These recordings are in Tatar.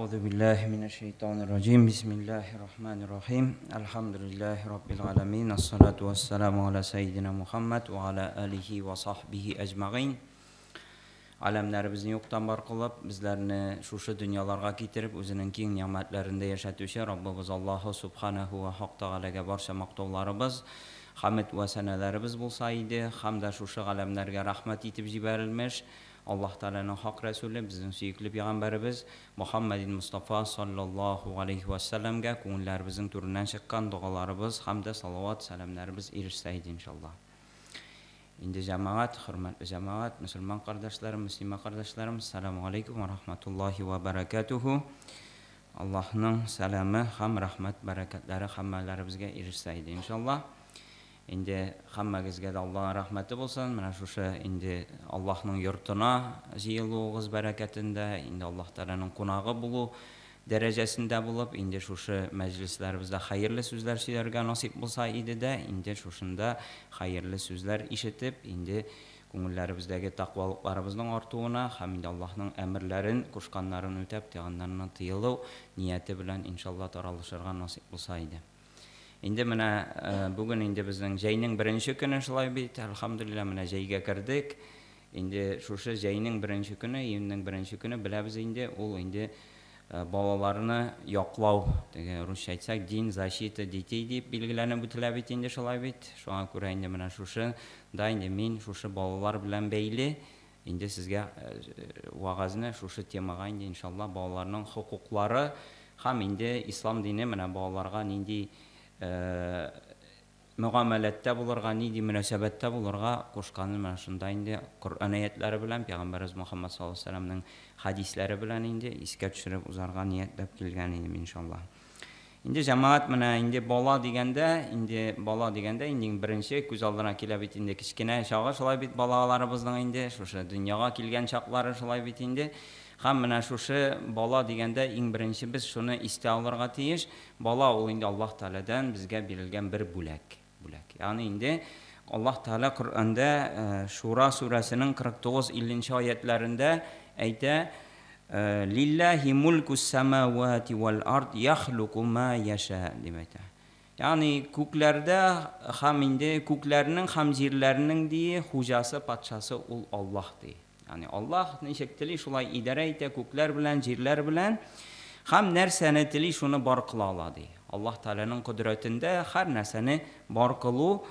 Әгъузу биллаһи минәш шәйтанир раҗим. Бисмиллаһир рахманир рахим. Әлхәмдүлиллаһи раббил аламин. Ассалату вассаламу аля саййидина Мухаммад ва аля алихи ва сахбихи әҗмәгыйн. Аләмнәребезне юктан бар кылып, безләрне шушы дөньяларга китереп, үзенең киң нигъмәтләрендә яшәтүче Раббыбыз Аллаһу субханаһу ва Хак Тәгаләгә барча мактауларыбыз, хәмд вә сәнәләребез булса иде, һәм дә шушы галәмнәргә рәхмәт итеп җибәрелмеш Аллаһ Тәгаләнең хак рәсүле, безнең сөекле пәйгамбәребез Мөхәммәдин Мостафа саллаллаһу галәйһи вә сәлләмгә күңелләребезнең түреннән чыккан догаларыбыз һәм дә салават, сәламнәребез ирешсә иде, иншаллаһ. Инде җәмәгать, хөрмәтле җәмәгать, мөселман кардәшләрем, мөслимә кардәшләрем, ассаламу алейкум ва рахматуллаһи ва бәрәкәтүһү. Аллаһның сәламе һәм рәхмәт бәрәкәтләре һәммәләребезгә ирешсә иде, иншаллаһ. Инде һәммәгезгә дә Аллаһның рәхмәте булсын. Менә шушы инде Аллаһның йортына җыелуыгыз бәрәкәтендә, инде Аллаһ Тәгаләнең кунагы булу дәрәҗәсендә булып, инде шушы мәҗлесләребездә хәерле сүзләр сөйләргә насыйп булса иде дә, инде шушында хәерле сүзләр ишетеп, инде күңелләребездәге тәкъвалыкларыбызның артуына һәм инде Аллаһның әмерләрен, кушканнарын үтәп, тыйганнарыннан тыелу нияте белән, иншалла, таралышырга насыйп булса иде. Инде менә бүген инде безнең җәйнең беренче көне шулай бит, әлхәмдүлилләһ, менә җәйгә кердек. Инде шушы җәйнең беренче көне, июньнең беренче көне беләбез инде, ул инде балаларны яклау, теге русча әйтсәк, день защиты детей дип билгеләнеп үтелә бит инде шулай бит. Шуңа күрә инде менә шушы да инде мин шушы балалар белән бәйле инде сезгә вәгазьне шушы темага инде иншалла балаларның хокуклары һәм инде ислам дине менә балаларга нинди мөгамәләттә булырга, нинди мөнәсәбәттә булырга кушканын менә шунда инде Коръән аятлары белән, Пәйгамбәребез Мөхәммәд саллаллаһу алейһи ва сәлләмнең хәдисләре белән инде искә төшереп узарга ниятләп килгән идем иншалла. Инде җәмәгать менә инде бала дигәндә, инде бала дигәндә инде иң беренче күз алдына килә бит инде кечкенә чагы шулай бит балаларыбызның инде шушы дөньяга килгән чаклары шулай бит инде. Һәм менә шушы бала дигәндә иң беренче без шуны истә алырга тиеш, бала ул инде Аллаһ Тәгаләдән безгә бирелгән бер бүләк. Бүләк. Ягъни инде Аллаһ Тәгалә Коръәндә Шура сүрәсенең 49-50 нче аятләрендә әйтә, Лилләһи мулкус самавати вәл ард яхлуку ма яша дип әйтә. Ягъни күкләрдә һәм инде күкләрнең һәм җирләрнең ди хуҗасы, патшасы ул Аллаһ ди. Ягъни Аллаһ ничек тели, шулай идарә итә күкләр белән, җирләр белән. Һәм нәрсәне тели, шуны бар кыла ала, ди. Аллаһ Тәгаләнең кодрәтендә һәр нәрсәне бар кылу.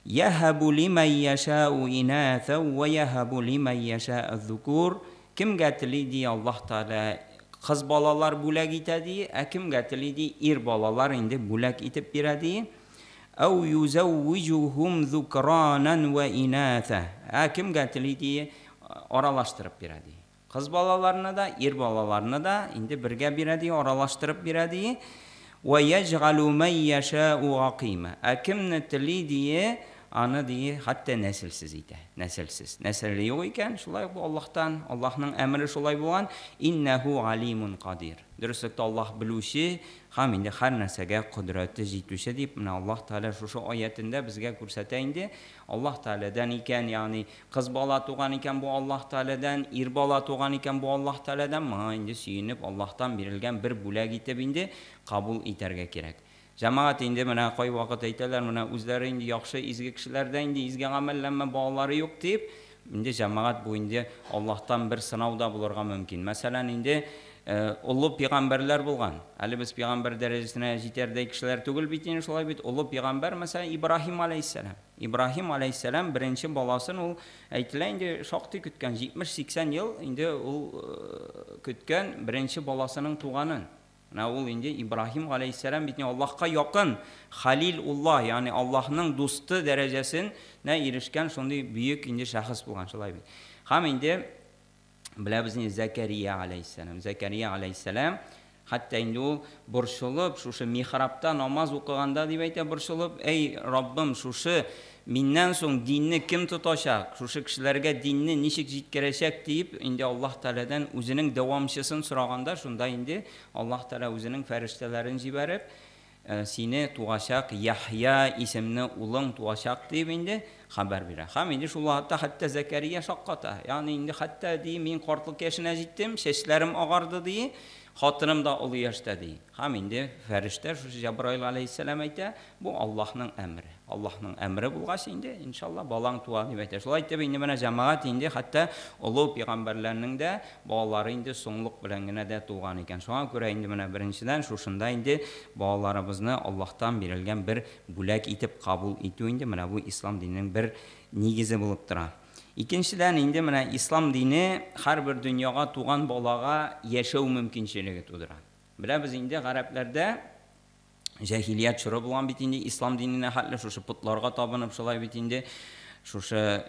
Яһабу лимән яшәу инәсәу вә яһабу лимән яшәу зукур. Кемгә тели, ди, Аллаһ Тәгалә кыз балалар бүләк итә, ди, ә кемгә тели, ди, ир балалар инде бүләк итеп бирә, ди. Әү юзәүвиҗүһүм зукранан вә инәсә. Ә кемгә тели, ди, аралаштырып бирә, ди. Кыз балаларны да, ир балаларны да инде бергә бирә, ди, аралаштырып бирә, ди. Вә яҗгалү мән яшәү гакыйма. Ә кемне тели, ди, аны, ди, хәтта нәселсез итә. Нәселсез. Нәселе юк икән, шулай бу Аллаһтан, Аллаһның әмере шулай булган. Иннәһү галимун кадир. Дөреслектә Аллаһ белүче, Һәм инде һәр нәрсәгә кодрәте җитүче дип, менә Аллаһ Тәгалә шушы аятендә безгә күрсәтә инде, Аллаһ Тәгаләдән икән, ягъни кыз бала туган икән, бу Аллаһ Тәгаләдән, ир бала туган икән, бу Аллаһ Тәгаләдән, моңа инде сөенеп, Аллаһтан бирелгән бер бүләк итеп инде кабул итәргә кирәк. Җәмәгать инде менә кайвакыт әйтәләр, менә үзләре инде яхшы, изге кешеләр дә инде изге гамәлләр, әмма балалары юк дип, инде җәмәгать бу инде Аллаһтан бер сынау да булырга мөмкин. Мәсәлән, инде олы пигамбәрләр булган. Әле без пигамбәр дәрәҗәсенә җитәрдәй кешеләр түгел бит инде, шулай бит. Олы пигамбәр, мәсәлән, Ибраһим аләйһиссәлам. Ибраһим аләйһиссәлам беренче баласын ул әйтелә инде шактый көткән, 70-80 ел инде ул көткән беренче баласының туганын. Менә ул инде Ибраһим галәйһиссәлам бит инде Аллаһка якын, Халил-уллаһ, ягъни Аллаһның дусты дәрәҗәсенә ирешкән шундый бөек инде шәхес булган, шулай бит. Һәм инде беләбез инде Зәкәрия галәйһиссәлам. Зәкәрия галәйһиссәлам хәтта инде ул борчылып, шушы михрабта намаз укыганда дип әйтә, борчылып, әй Раббым, шушы миннән соң динне кем тотачак, шушы кешеләргә динне ничек җиткерәчәк диеп, инде Аллаһ Тәгаләдән үзенең дәвамчысын сораганда, шунда инде Аллаһ Тәгалә үзенең фәрештәләрен җибәреп, сине туачак Яхъя исемле улың туачак диеп инде хәбәр бирә. Һәм инде шул вакытта хәтта Зәкәрия шакката. Ягъни инде хәтта ди, мин картлык яшенә җиттем, чәчләрем агарды ди, Хатыным да олы яшьтә, ди. Һәм инде фәрештә шушы Җәбраил алейһиссәлам әйтә, бу Аллаһның әмере. Аллаһның әмере булгач инде, иншалла, балаң туа дип әйтә. Шулай итеп инде менә җәмәгать инде хәтта олы пәйгамбәрләрнең дә балалары инде соңлык белән генә дә туган икән. Шуңа күрә инде менә беренчедән шушында инде балаларыбызны Аллаһтан бирелгән бер бүләк итеп кабул итү инде менә бу ислам диненең бер нигезе булып тора. Икенчедән инде менә ислам дине һәрбер дөньяга туган балага яшәү мөмкинчелеге тудыра. Беләбез инде гарәпләрдә җәһилият чоры булган бит инде ислам диненә хәтле шушы потларга табынып шулай бит инде шушы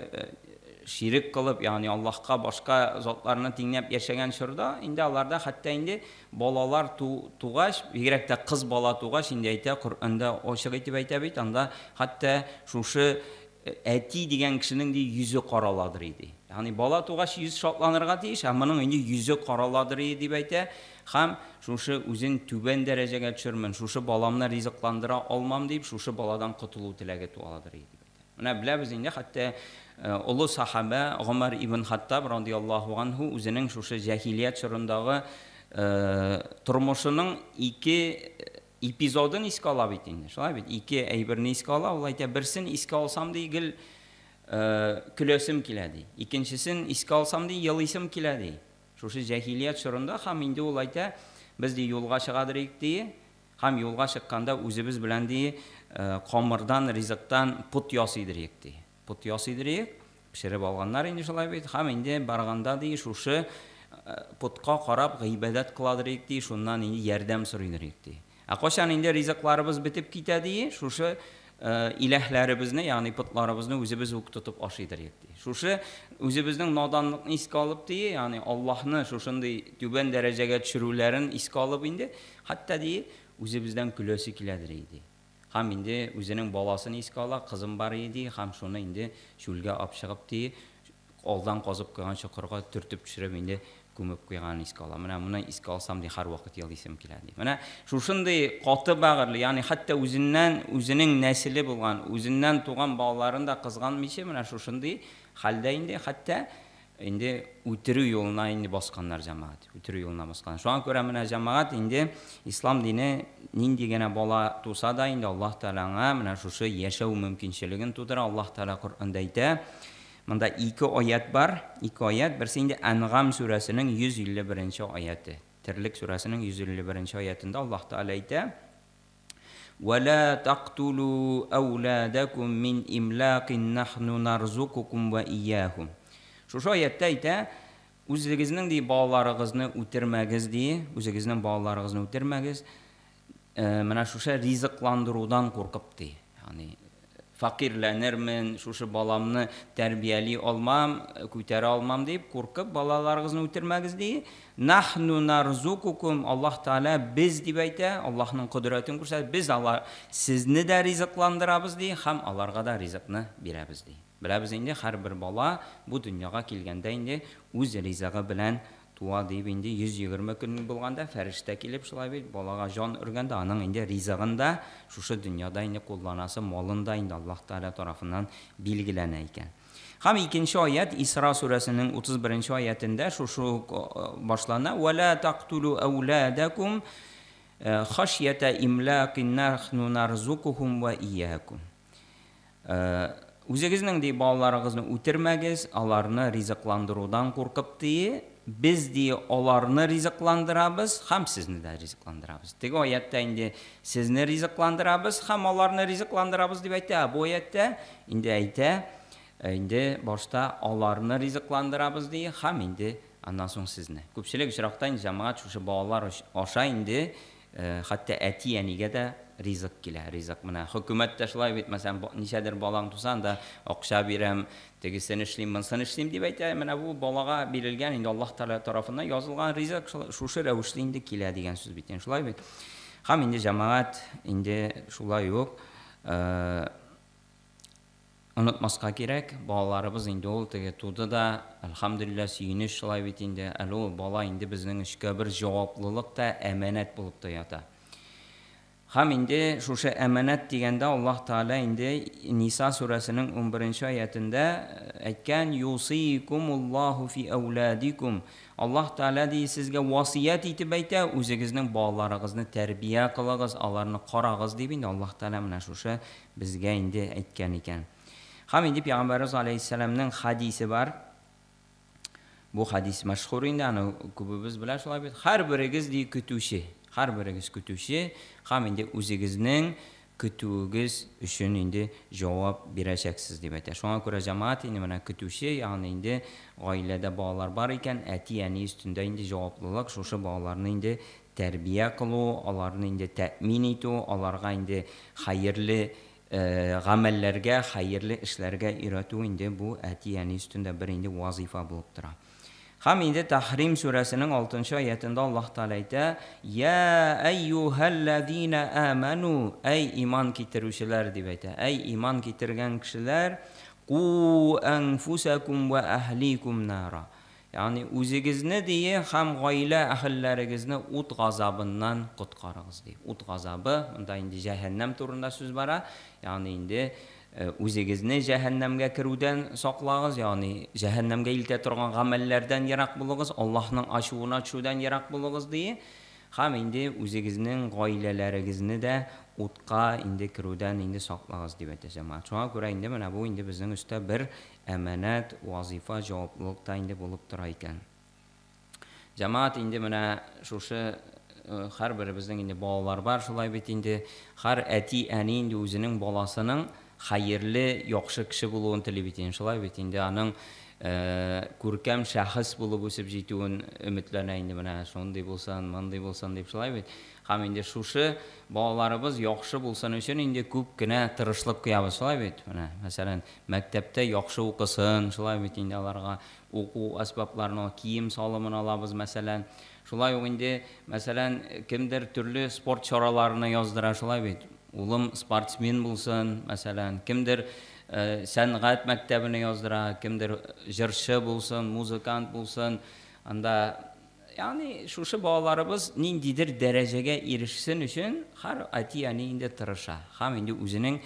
ширек кылып, ягъни Аллаһка башка затларны тиңләп яшәгән чорда инде аларда хәтта инде балалар тугач, бигрәк тә кыз бала тугач инде әйтә, Коръәндә ачык итеп әйтә бит, анда хәтта шушы әти дигән кешенең ди йөзе караладыр иде. Ягъни бала тугач йөз шатланырга тиеш, ә моның инде йөзе караладыр иде дип әйтә. Һәм шушы үзен түбән дәрәҗәгә төшермен, шушы баламны ризыкландыра алмам дип, шушы баладан котылу теләге туаладыр иде дип әйтә. Менә беләбез инде, хәтта олы сахаба Гомар ибн Хаттаб радияллаһу анһу үзенең шушы җәһилият чорындагы тормышының ике эпизодын искә ала бит инде. Шулай бит, ике әйберне искә ала, ул әйтә, берсен искә алсам ди, гел көләсем килә ди. Икенчесен искә алсам ди, елыйсым килә ди. Шушы җәһилият чорында һәм инде ул әйтә, без ди юлга чыгадыр идек ди, һәм юлга чыкканда үзебез белән ди камырдан, ризыктан пот ясыйдыр идек ди. Пот ясыйдыр идек, пешереп алганнар инде шулай бит, һәм инде барганда ди шушы потка карап гыйбадәт кыладыр идек ди, шуннан инде ярдәм сорыйдыр идек ди. Ә кайчан инде ризыкларыбыз бетеп китә ди, шушы иләһләребезне, ягъни потларыбызны үзебез үк тотып ашыйдыр идек ди. Шушы үзебезнең наданлыкны искә алып ди, ягъни Аллаһны шушындый түбән дәрәҗәгә төшерүләрен искә алып инде, хәтта ди, үзебездән көләсе киләдер иде. Һәм инде үзенең баласын искә ала, кызым бар иде, һәм шуны инде чүлгә алып чыгып ди, алдан казып куйган чокырга төртеп төшереп инде күмеп куйганын искә ала. Менә моны искә алсам ди, һәрвакыт елыйсым килә ди. Менә шушындый каты бәгырьле, ягъни хәтта үзеннән, үзенең нәселе булган, үзеннән туган балаларын да кызганмыйча, менә шушындый хәлдә инде хәтта инде үтерү юлына инде басканнар җәмәгать, үтерү юлына басканнар. Шуңа күрә менә җәмәгать инде ислам дине нинди генә бала туса да инде Аллаһ Тәгалә аңа менә шушы яшәү мөмкинчелеген тудыра. Аллаһ Тәгалә Коръәндә әйтә, монда ике аят бар, ике аят, берсе инде Әнгам сүрәсенең 151 аяты. Терлек сүрәсенең 151 аятында Аллаһ Тәгалә әйтә: «Ва ла тактулу ауладакум мин имлакин нахну нарзукукум ва ияхум». Шушы аятта әйтә, үзегезнең ди балаларыгызны үтермәгез ди, үзегезнең балаларыгызны үтермәгез. Менә шушы ризыкландырудан куркып ди. Ягъни фәкыйрьләнермен, шушы баламны тәрбияли алмам, күтәрә алмам дип куркып балаларыгызны үтермәгез ди. Нахну нарзукукум, Аллаһ Тәгалә без дип әйтә, Аллаһның кодрәтен күрсәтеп, без алар сезне дә ризыкландырабыз ди һәм аларга да ризыкны бирәбез ди. Беләбез инде, һәрбер бала бу дөньяга килгәндә инде үз ризыгы белән туа дип инде 120 көн булганда фәрештә килеп шулай бит балага җан өргәндә аның инде ризыгын да шушы дөньяда инде кулланасы малын да инде Аллаһ Тәгалә тарафыннан билгеләнә икән. Һәм икенче аят Исра сүрәсенең 31 аятендә шушы ук башлана: «Ва ла тактулу ауладакум хашьята имлакин нахну нарзукухум ва иякум». Үзегезнең ди балаларыгызны үтермәгез, аларны ризыкландырудан куркып ди, без ди аларны ризыкландырабыз һәм сезне дә ризыкландырабыз. Теге аятта инде сезне ризыкландырабыз һәм аларны ризыкландырабыз дип әйтә, бу аятта инде әйтә, инде башта аларны ризыкландырабыз ди һәм инде аннан соң сезне. Күпчелек очракта инде җәмәгать шушы балалар аша инде хәтта әти-әнигә дә ризык килә, ризык. Менә хөкүмәт тә шулай бит, мәсәлән, ничәдер балаң туса, анда акча бирәм, тегесен эшлим, монысын эшлим дип әйтә. Менә бу балага бирелгән инде Аллаһ Тәгалә тарафыннан язылган ризык шушы рәвешле инде килә дигән сүз бит инде, шулай бит. Һәм инде җәмәгать инде шулай ук онытмаска кирәк, балаларыбыз инде ул теге туды да, әлхәмдүлилләһ, сөенеч шулай бит инде, әле ул бала инде безнең өскә бер җаваплылык та, әманәт булып та ята. Һәм инде шушы әманәт дигәндә Аллаһ Тәгалә инде Ниса сүрәсенең 11 аятендә әйткән: "Юсыйкумуллаһу фи әүладикум". Аллаһ Тәгалә ди сезгә васыять итеп әйтә, үзегезнең балаларыгызны тәрбия кылыгыз, аларны карагыз дип инде Аллаһ Тәгалә менә шушы безгә инде әйткән икән. Һәм инде Пәйгамбәрбез алейһиссәламнең хадисе бар. Бу хадис мәшһүр инде, аны күбебез белә шулай бит. Һәрберегез ди көтүче, һәрберегез көтүче һәм инде үзегезнең көтүегез өчен инде җавап бирәчәксез дип әйтә. Шуңа күрә җәмәгать инде менә көтүче, ягъни инде гаиләдә балалар бар икән, әти-әни өстендә инде җаваплылык шушы балаларны инде тәрбия кылу, аларны инде тәэмин итү, аларга инде хәерле гамәлләргә, хәерле эшләргә өйрәтү инде бу әти-әни өстендә бер инде вазыйфа булып тора. Һәм инде Тәхрим сүрәсенең 6 аятында Аллаһ Тәгалә әйтә: "Я әйюһәлләзина аману", әй иман китерүчеләр дип әйтә. Әй иман китергән кешеләр, ку әнфусакум ва әһликум нара. Ягъни үзегезне ди һәм гаилә әһелләрегезне ут газабыннан коткарыгыз ди. Ут газабы, монда инде җәһәннәм турында сүз бара. Ягъни инде үзегезне җәһәннәмгә керүдән саклагыз, ягъни җәһәннәмгә илтә торган гамәлләрдән ерак булыгыз, Аллаһның ачуына төшүдән ерак булыгыз ди. Һәм инде үзегезнең гаиләләрегезне дә утка инде керүдән инде саклагыз дип әйтә җәмәгать. Шуңа күрә инде менә бу инде безнең өстә бер әманәт, вазифа, җаваплылык та инде булып тора икән. Җәмәгать инде менә шушы һәрберебезнең инде балалар бар, шулай бит инде. Һәр әти-әни инде үзенең баласының хәерле, яхшы кеше булуын тели бит инде, шулай бит инде. Аның күркәм шәхес булып үсеп җитүен өметләнә инде, менә шундый булсын, мондый булсын дип, шулай бит. Һәм инде шушы балаларыбыз яхшы булсын өчен инде күп кенә тырышлык куябыз, шулай бит. Менә, мәсәлән, мәктәптә яхшы укысын, шулай бит инде, аларга уку әсбапларын, кием салымын алабыз, мәсәлән. Шулай ук инде, мәсәлән, кемдер төрле спорт чараларына яздыра, шулай бит. Улым спортсмен булсын, мәсәлән, кемдер сәнгать мәктәбенә яздыра, кемдер җырчы булсын, музыкант булсын. Анда, ягъни шушы балаларыбыз ниндидер дәрәҗәгә ирешсен өчен һәр әти-әни инде тырыша. Һәм инде үзенең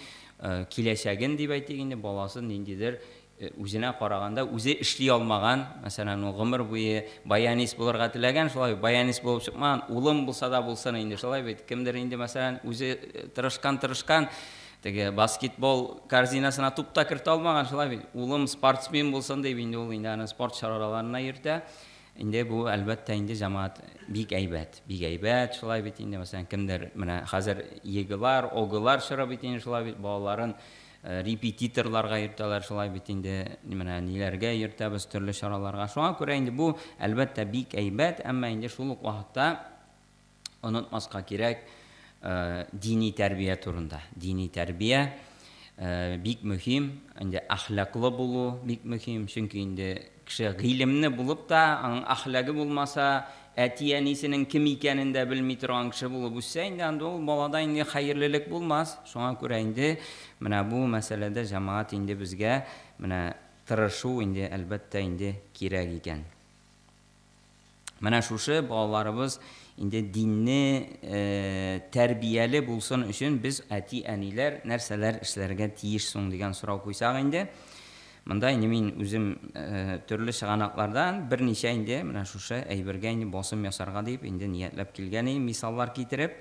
киләчәген дип әйтик инде, баласын ниндидер үзенә караганда үзе эшли алмаган, мәсәлән, ул гомер буе баянист булырга теләгән, шулай баянист булып чыкмаган, улым булса да булсын инде, шулай бит. Кемдер инде, мәсәлән, үзе тырышкан-тырышкан, теге баскетбол корзинасына туп та кертә алмаган, шулай бит. Улым спортсмен булсын дип инде ул инде аны спорт чараларына йөртә. Инде бу, әлбәттә, инде җәмәгать бик әйбәт, бик әйбәт, шулай бит инде, мәсәлән, кемдер менә хәзер ЕГЭлар, ОГЭлар чоры бит инде, шулай бит, балаларын репетиторларга йөртәләр, шулай бит инде, менә ниләргә йөртәбез, төрле чараларга. Шуңа күрә инде бу, әлбәттә, бик әйбәт, әмма инде шул ук вакытта онытмаска кирәк дини тәрбия турында. Дини тәрбия бик мөһим, инде әхлаклы булу бик мөһим, чөнки инде кеше гыйлемне булып та, аның әхлагы булмаса, әти-әнисенең кем икәнен дә белми торган кеше булып үссә, инде анда ул балада инде хәерлелек булмас. Шуңа күрә инде менә бу мәсьәләдә җәмәгать инде безгә менә тырышу инде, әлбәттә, инде кирәк икән. Менә шушы балаларыбыз инде динне тәрбияле булсын өчен без әти-әниләр нәрсәләр эшләргә тиеш соң дигән сорау куйсак инде, монда инде мин үзем төрле чыганаклардан берничә инде менә шушы әйбергә инде басым ясарга дип инде ниятләп килгән идем, мисаллар китереп.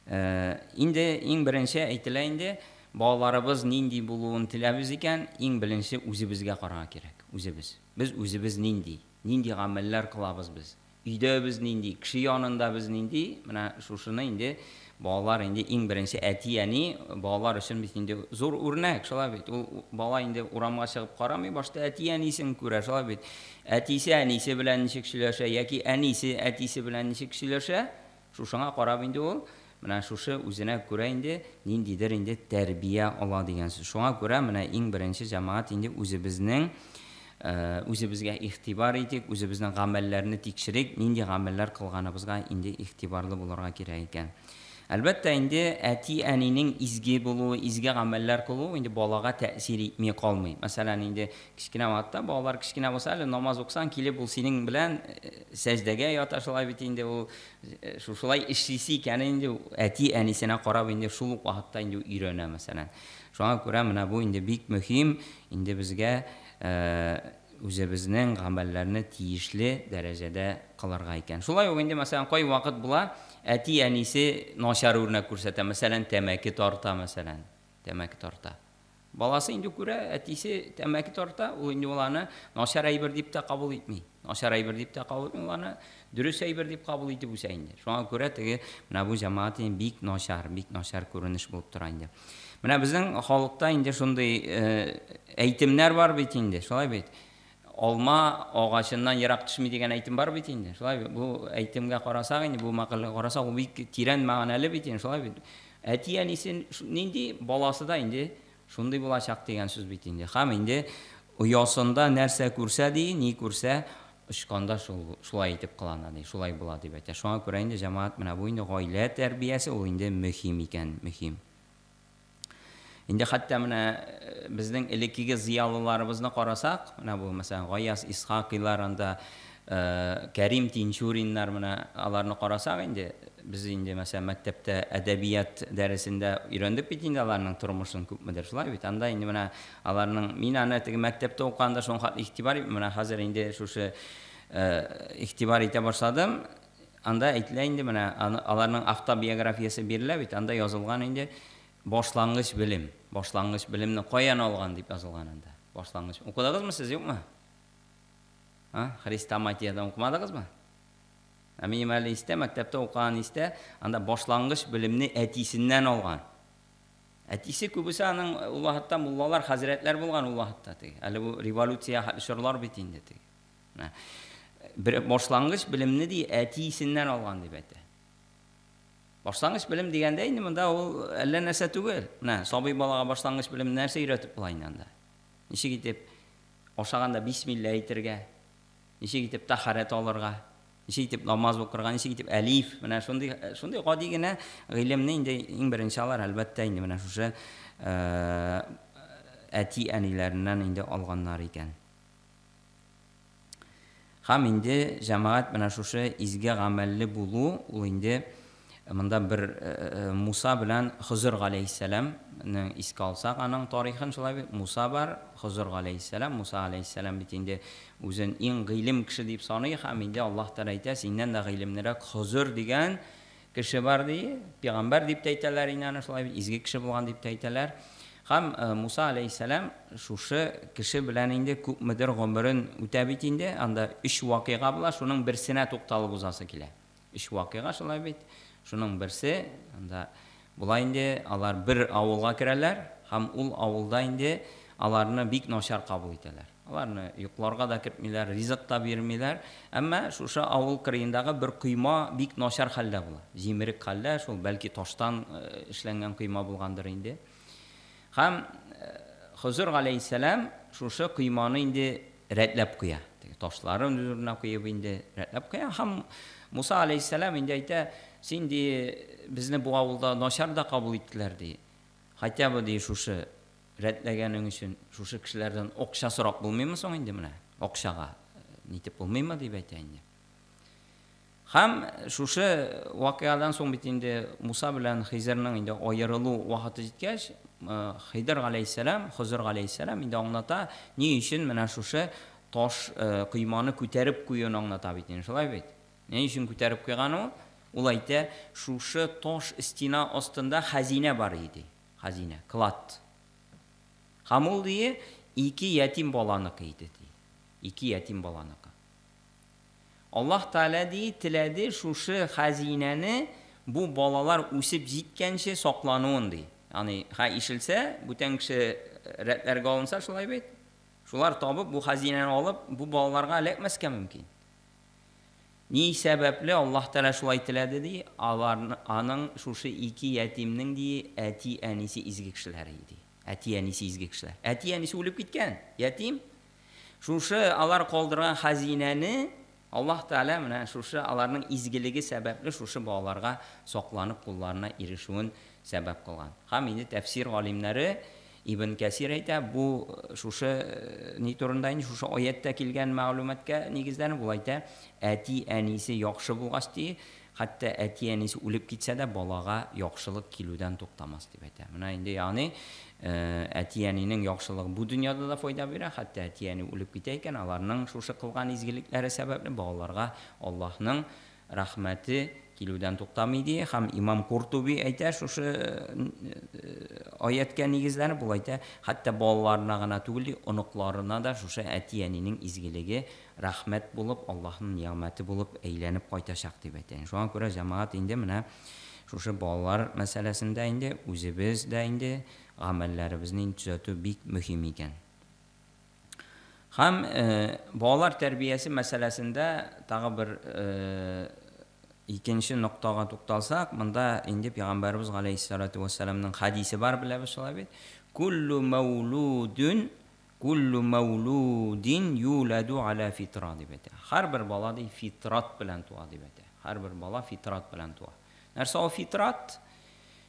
Инде иң беренче әйтелә инде, балаларыбыз нинди булуын теләбез икән, иң беренче үзебезгә карарга кирәк, үзебез. Без үзебез нинди? Нинди гамәлләр кылабыз без? Өйдә без нинди, кеше янында без нинди? Менә шушыны инде балалар инде иң беренче әти-әни балалар өчен бит инде зур үрнәк, шулай бит. Ул бала инде урамга чыгып карамый, башта әти-әнисен күрә, шулай бит. Әтисе әнисе белән ничек сөйләшә яки әнисе әтисе белән ничек сөйләшә, шушыңа карап инде ул менә шушы үзенә күрә инде ниндидер инде тәрбия ала дигән сүз. Шуңа күрә менә иң беренче җәмәгать инде үзебезнең үзебезгә игътибар итик, үзебезнең гамәлләрне тикшерик, нинди гамәлләр кылганыбызга инде игътибарлы булырга кирәк икән. Әлбәттә инде, әти-әнинең изге булуы, изге гамәлләр кылуы инде балага тәэсир итми калмый. Мәсәлән, инде кечкенә вакытта балалар кечкенә булса әле намаз укысаң, килеп ул синең белән сәҗдәгә ята, шулай бит инде ул шушылай эшлисе икәнен инде әти-әнисенә карап инде шул ук вакытта инде өйрәнә, мәсәлән. Шуңа күрә менә бу инде бик мөһим инде безгә үзебезнең гамәлләрне тиешле дәрәҗәдә кылырга икән. Шулай ук инде, мәсәлән, кайвакыт була, әти-әнисе начар үрнәк күрсәтә, мәсәлән, тәмәке тарта, мәсәлән, тәмәке тарта. Баласы инде күрә, әтисе тәмәке тарта, ул инде ул аны начар әйбер дип тә кабул итми. Начар әйбер дип тә кабул итми, ул аны дөрес әйбер дип кабул итеп үсә инде. Шуңа күрә теге менә бу җәмәгать инде бик начар, бик начар күренеш булып тора инде. Менә безнең халыкта инде шундый әйтемнәр бар бит инде, шулай бит. Алма агачыннан ерак төшми дигән әйтем бар бит инде. Шулай бит. Бу әйтемгә карасак инде, бу мәкальгә карасак, ул бик тирән мәгънәле бит инде, шулай бит. Әти-әнисе нинди, баласы да инде шундый булачак дигән сүз бит инде. Һәм инде оясында нәрсә күрсә ди, ни күрсә, очканда шул шулай итеп кылана ди, шулай була дип әйтә. Шуңа күрә инде җәмәгать менә бу инде гаилә тәрбиясе ул инде мөһим икән, мөһим. Инде хәтта менә безнең элеккеге зыялыларыбызны карасак, менә бу, мәсәлән, Гаяз Исхакыйлар анда, Кәрим Тинчуриннар, менә аларны карасак инде, без инде, мәсәлән, мәктәптә әдәбият дәресендә өйрәндек бит инде аларның тормышын күпмедер, шулай бит. Анда инде менә аларның, мин аны теге мәктәптә укыганда шуның хәтле игътибар итмим, менә хәзер инде шушы игътибар итә башладым. Анда әйтелә инде менә, аларның автобиографиясе бирелә бит, анда язылган инде башлангыч белем. Башлангыч белемне каян алган дип язылган анда. Башлангыч. Укыдыгызмы сез, юкмы? А, хрестоматиядан укымадыгызмы? Ә минем әле истә, мәктәптә укыган истә, анда башлангыч белемне әтисеннән алган. Әтисе күбесе аның ул вакытта муллалар, хәзрәтләр булган ул вакытта теге. Әле бу революция чорлар бит инде теге. Менә бер башлангыч белемне ди әтисеннән алган дип әйтә. Башлангыч белем дигәндә инде монда ул әллә нәрсә түгел. Менә сабый балага башлангыч белем нәрсә өйрәтеп була инде анда? Ничек итеп ашаганда бисмилла әйтергә, ничек итеп тәһарәт алырга, ничек итеп намаз укырга, ничек итеп әлиф, менә шундый шундый гади генә гыйлемне инде иң беренче алар әлбәттә инде менә шушы әти-әниләреннән инде алганнар икән. Һәм инде, җәмәгать, менә шушы изге гамәлле булу, ул инде монда бер Муса белән Хозыр галәйһиссәламне искә алсак, аның тарихын шулай бит, Муса бар, Хозыр галәйһиссәлам, Муса галәйһиссәлам бит инде үзен иң гыйлем кеше дип саный һәм инде Аллаһ Тәгалә әйтә, синнән дә гыйлемлерәк Хозыр дигән Кеше бар, ди, пигамбәр дип тә әйтәләр инде аны, шулай бит, изге кеше булган дип тә әйтәләр. Һәм Муса аләйһиссәлам шушы кеше белән инде күпмедер гомерен үтә бит инде, анда өч вакыйга була, шуның берсенә тукталып узасы килә. Өч вакыйга шулай бит, шуның берсе, анда була инде, алар бер авылга керәләр һәм ул авылда инде аларны бик начар кабул итәләр. Аларны йокларга да кертмиләр, ризык та бирмиләр. Әмма шушы авыл кырыендагы бер койма бик начар хәлдә була. Җимерек хәлдә, шул бәлки таштан эшләнгән койма булгандыр инде. Һәм Хозыр галәйһиссәлам шушы койманы инде рәтләп куя. Теге ташларын үз урынына куеп инде рәтләп куя. Һәм Муса галәйһиссәлам инде әйтә, син ди, безне бу авылда начар да кабул иттеләр ди. Хотя бы ди шушы Рәтләгәнең өчен шушы кешеләрдән акча сорап булмыймы соң инде менә? Акчага нитеп булмыймы дип әйтә инде. Һәм шушы вакыйгадан соң бит инде Муса белән Хизерның инде аерылу вакыты җиткәч, Хидр галәйһиссәлам, Хозыр галәйһиссәлам инде аңлата, ни өчен менә шушы таш койманы күтәреп куюын аңлата бит инде, шулай бит? Ни өчен күтәреп куйган ул? Ул әйтә, шушы таш стена астында хәзинә бар иде. Хәзинә, клад. Һәм ул, ди, ике ятим баланыкы иде, ди. Ике ятим баланыкы. Аллаһ Тәгалә, ди, теләде шушы хәзинәне бу балалар үсеп җиткәнче саклануын, ди. Ягъни, хә ишелсә, бүтән кеше рәтләргә алынса, шулай бит? Шулар табып, бу хәзинәне алып, бу балаларга эләкмәскә мөмкин. Ни сәбәпле Аллаһ Тәгалә шулай теләде, ди, аларны, аның шушы ике ятимнең, ди, әти-әнисе изге кешеләр иде, ди. Әти-әнисе изге кешеләр. Әти-әнисе үлеп киткән, ятим. Шушы алар калдырган хәзинәне Аллаһ Тәгалә менә шушы аларның изгелеге сәбәпле шушы балаларга сакланып кулларына ирешүен сәбәп кылган. Һәм инде тәфсир галимнәре Ибн Кәсир әйтә, бу шушы ни турында инде шушы аятьтә килгән мәгълүматка нигезләнеп ул әйтә, әти-әнисе яхшы булгач ди, хәтта әти-әнисе үлеп китсә дә балага яхшылык килүдән туктамас дип әйтә. Менә инде ягъни әти-әнинең яхшылыгы бу дөньяда да файда бирә, хәтта әти-әни үлеп китә икән, аларның шушы кылган изгелекләре сәбәпле балаларга Аллаһның рәхмәте килүдән туктамый ди. Һәм имам Куртуби әйтә, шушы аятькә нигезләнеп, ул әйтә, хәтта балаларына гына түгел ди, оныкларына да шушы әти-әнинең изгелеге рәхмәт булып, Аллаһның нигъмәте булып әйләнеп кайтачак дип әйтә. Шуңа күрә җәмәгать инде менә шушы балалар мәсьәләсендә инде үзебез дә инде гамәлләребезне инде төзәтү бик мөһим икән. Һәм балалар тәрбиясе мәсьәләсендә тагы бер икенче ноктага тукталсак, монда инде Пәйгамбәребез галәйһиссалату вәссәламның хәдисе бар, беләбез шулай бит. Куллу мәүлудун Куллу мәүлудин юладу аля фитра дип әйтә. Һәрбер бала ди фитрат белән туа дип әйтә. Һәрбер бала фитрат белән туа. Нәрсә ул фитрат?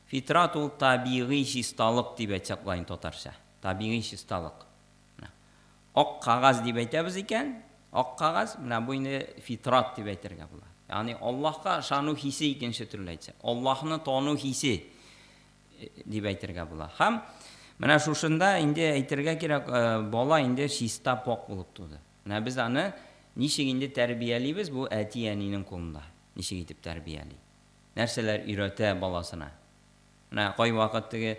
Фитрат ул табигый чисталык дип әйтсәк була инде татарча. Табигый чисталык. Менә. Ак кагаз дип әйтәбез икән, ак кагаз, менә бу инде фитрат дип әйтергә була. Ягъни Аллаһка ышану хисе икенче төрле әйтсәк. Аллаһны тану хисе дип әйтергә була. Һәм менә шушында инде әйтергә кирәк, бала инде чиста пак булып туды. Менә без аны ничек инде тәрбиялибез, бу әти-әнинең кулында. Ничек итеп тәрбияли? Нәрсәләр өйрәтә баласына? Менә кайвакыт теге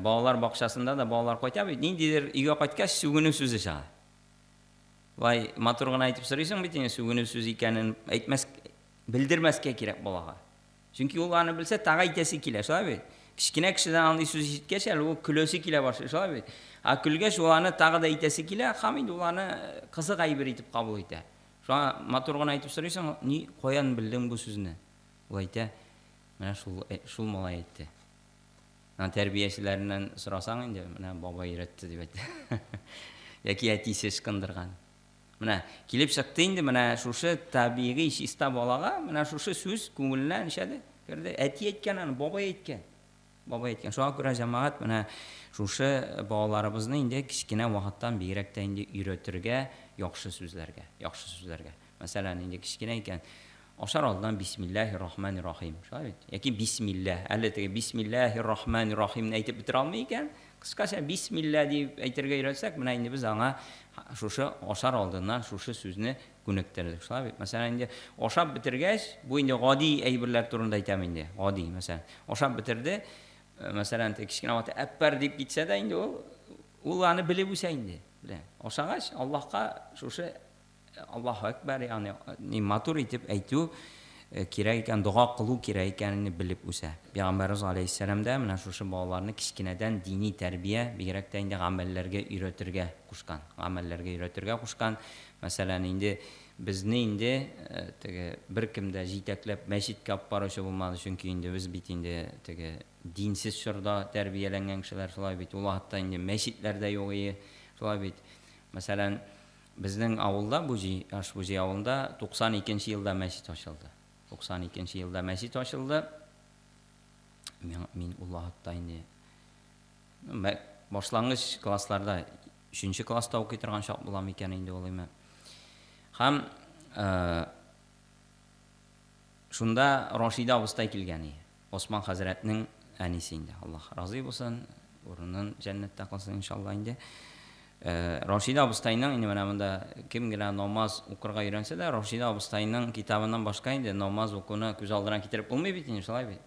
балалар бакчасында да балалар кайта бит, ниндидер өйгә кайткач сүгенү сүзе чыга. Болай матур гына әйтеп сорыйсың бит инде, сүгенү сүз икәнен әйтмәс, белдермәскә кирәк балага. Чөнки ул аны белсә, тагы әйтәсе килә, шулай бит? Кечкенә кешедән андый сүз ишеткәч, әле ул көләсе килә башлый, шулай бит? Ә көлгәч, ул аны тагы да әйтәсе килә, һәм инде ул аны кызык әйбер итеп кабул итә. Шуңа матур гына әйтеп сорыйсың, ни, каян белдең бу сүзне? Ул әйтә, менә шул, шул малай әйтте. Аны тәрбиячеләреннән сорасаң инде, менә бабай өйрәтте дип әйтә. Яки әтисе ычкындырган. Менә килеп чыкты инде менә шушы табигый чиста балага, менә шушы сүз күңеленә нишәде? Керде. Әти әйткән аны, бабай әйткән. Бабай әйткән. Шуңа күрә җәмәгать менә шушы балаларыбызны инде кечкенә вакыттан бигрәк тә инде өйрәтергә яхшы сүзләргә, яхшы сүзләргә. Мәсәлән, инде кечкенә икән, ашар алдыннан бисмиллаһир рахманир рахим. Шулай бит? Яки бисмилла. Әле теге бисмиллаһир рахманир рахимны әйтеп бетерә алмый икән, кыскача бисмилла дип әйтергә өйрәтсәк, менә инде без аңа шушы ашар алдыннан шушы сүзне күнектердек. Шулай бит? Мәсәлән, инде ашап бетергәч, бу инде гади әйберләр турында әйтәм инде, гади, мәсәлән. Ашап бетерде, мәсәлән, теге кечкенә вакытта әппәр дип китсә дә инде ул, ул аны белеп үсә инде. Белә. Ашагач, Аллаһка шушы Аллаһу әкбәр, ягъни ни матур итеп әйтү кирәк икән, дога кылу кирәк икәнен белеп үсә. Пәйгамбәребез галәйһиссәлам дә менә шушы балаларны кечкенәдән дини тәрбия, бигрәк тә инде гамәлләргә өйрәтергә кушкан. Гамәлләргә өйрәтергә кушкан. Мәсәлән, инде безне инде теге беркем дә җитәкләп мәчеткә алып баручы булмады, чөнки инде без бит инде теге динсез чорда тәрбияләнгән кешеләр, шулай бит. Ул вакытта инде мәчетләр дә юк ие, шулай бит. Мәсәлән, Безнең авылда, Буҗи, Аш-Буҗи авылында 92 нче елда мәчет ачылды. 92 нче елда мәчет ачылды. Мин, мин ул вакытта инде башлангыч классларда, өченче класста укый торган чак була микән инде ул име. Һәм шунда Рашида абыстай килгән иде. Осман хәзрәтнең әнисе инде. Аллаһ разый булсын, урынын җәннәттә кылсын иншалла инде. Рашида абыстайның инде менә монда кем генә намаз укырга өйрәнсә дә, Рашида абыстайның китабыннан башка инде намаз укуны күз алдына китереп булмый бит инде, шулай бит.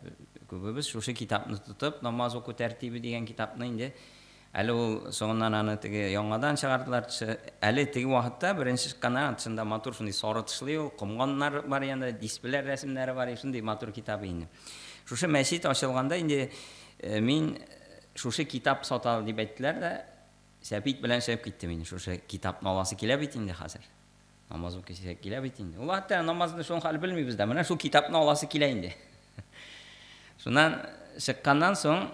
Күбебез шушы китапны тотып, намаз уку тәртибе дигән китапны инде Әле ул соңыннан аны теге яңадан чыгардылар. Әле теге вакытта беренче чыкканда тышында матур шундый сары тышлы ул, комганнар бар янда, дисбеләр рәсемнәре бар, шундый матур китап инде. Шушы мәчет ачылганда инде мин шушы китап сата дип әйттеләр дә, сәпит белән чыгып киттем инде. Шушы китапны аласы килә бит инде хәзер. Намаз укыйсы килә бит инде. Ул хәтта намазны шул хәл белмибез дә. Менә шул китапны аласы килә инде. Шуннан чыкканнан соң,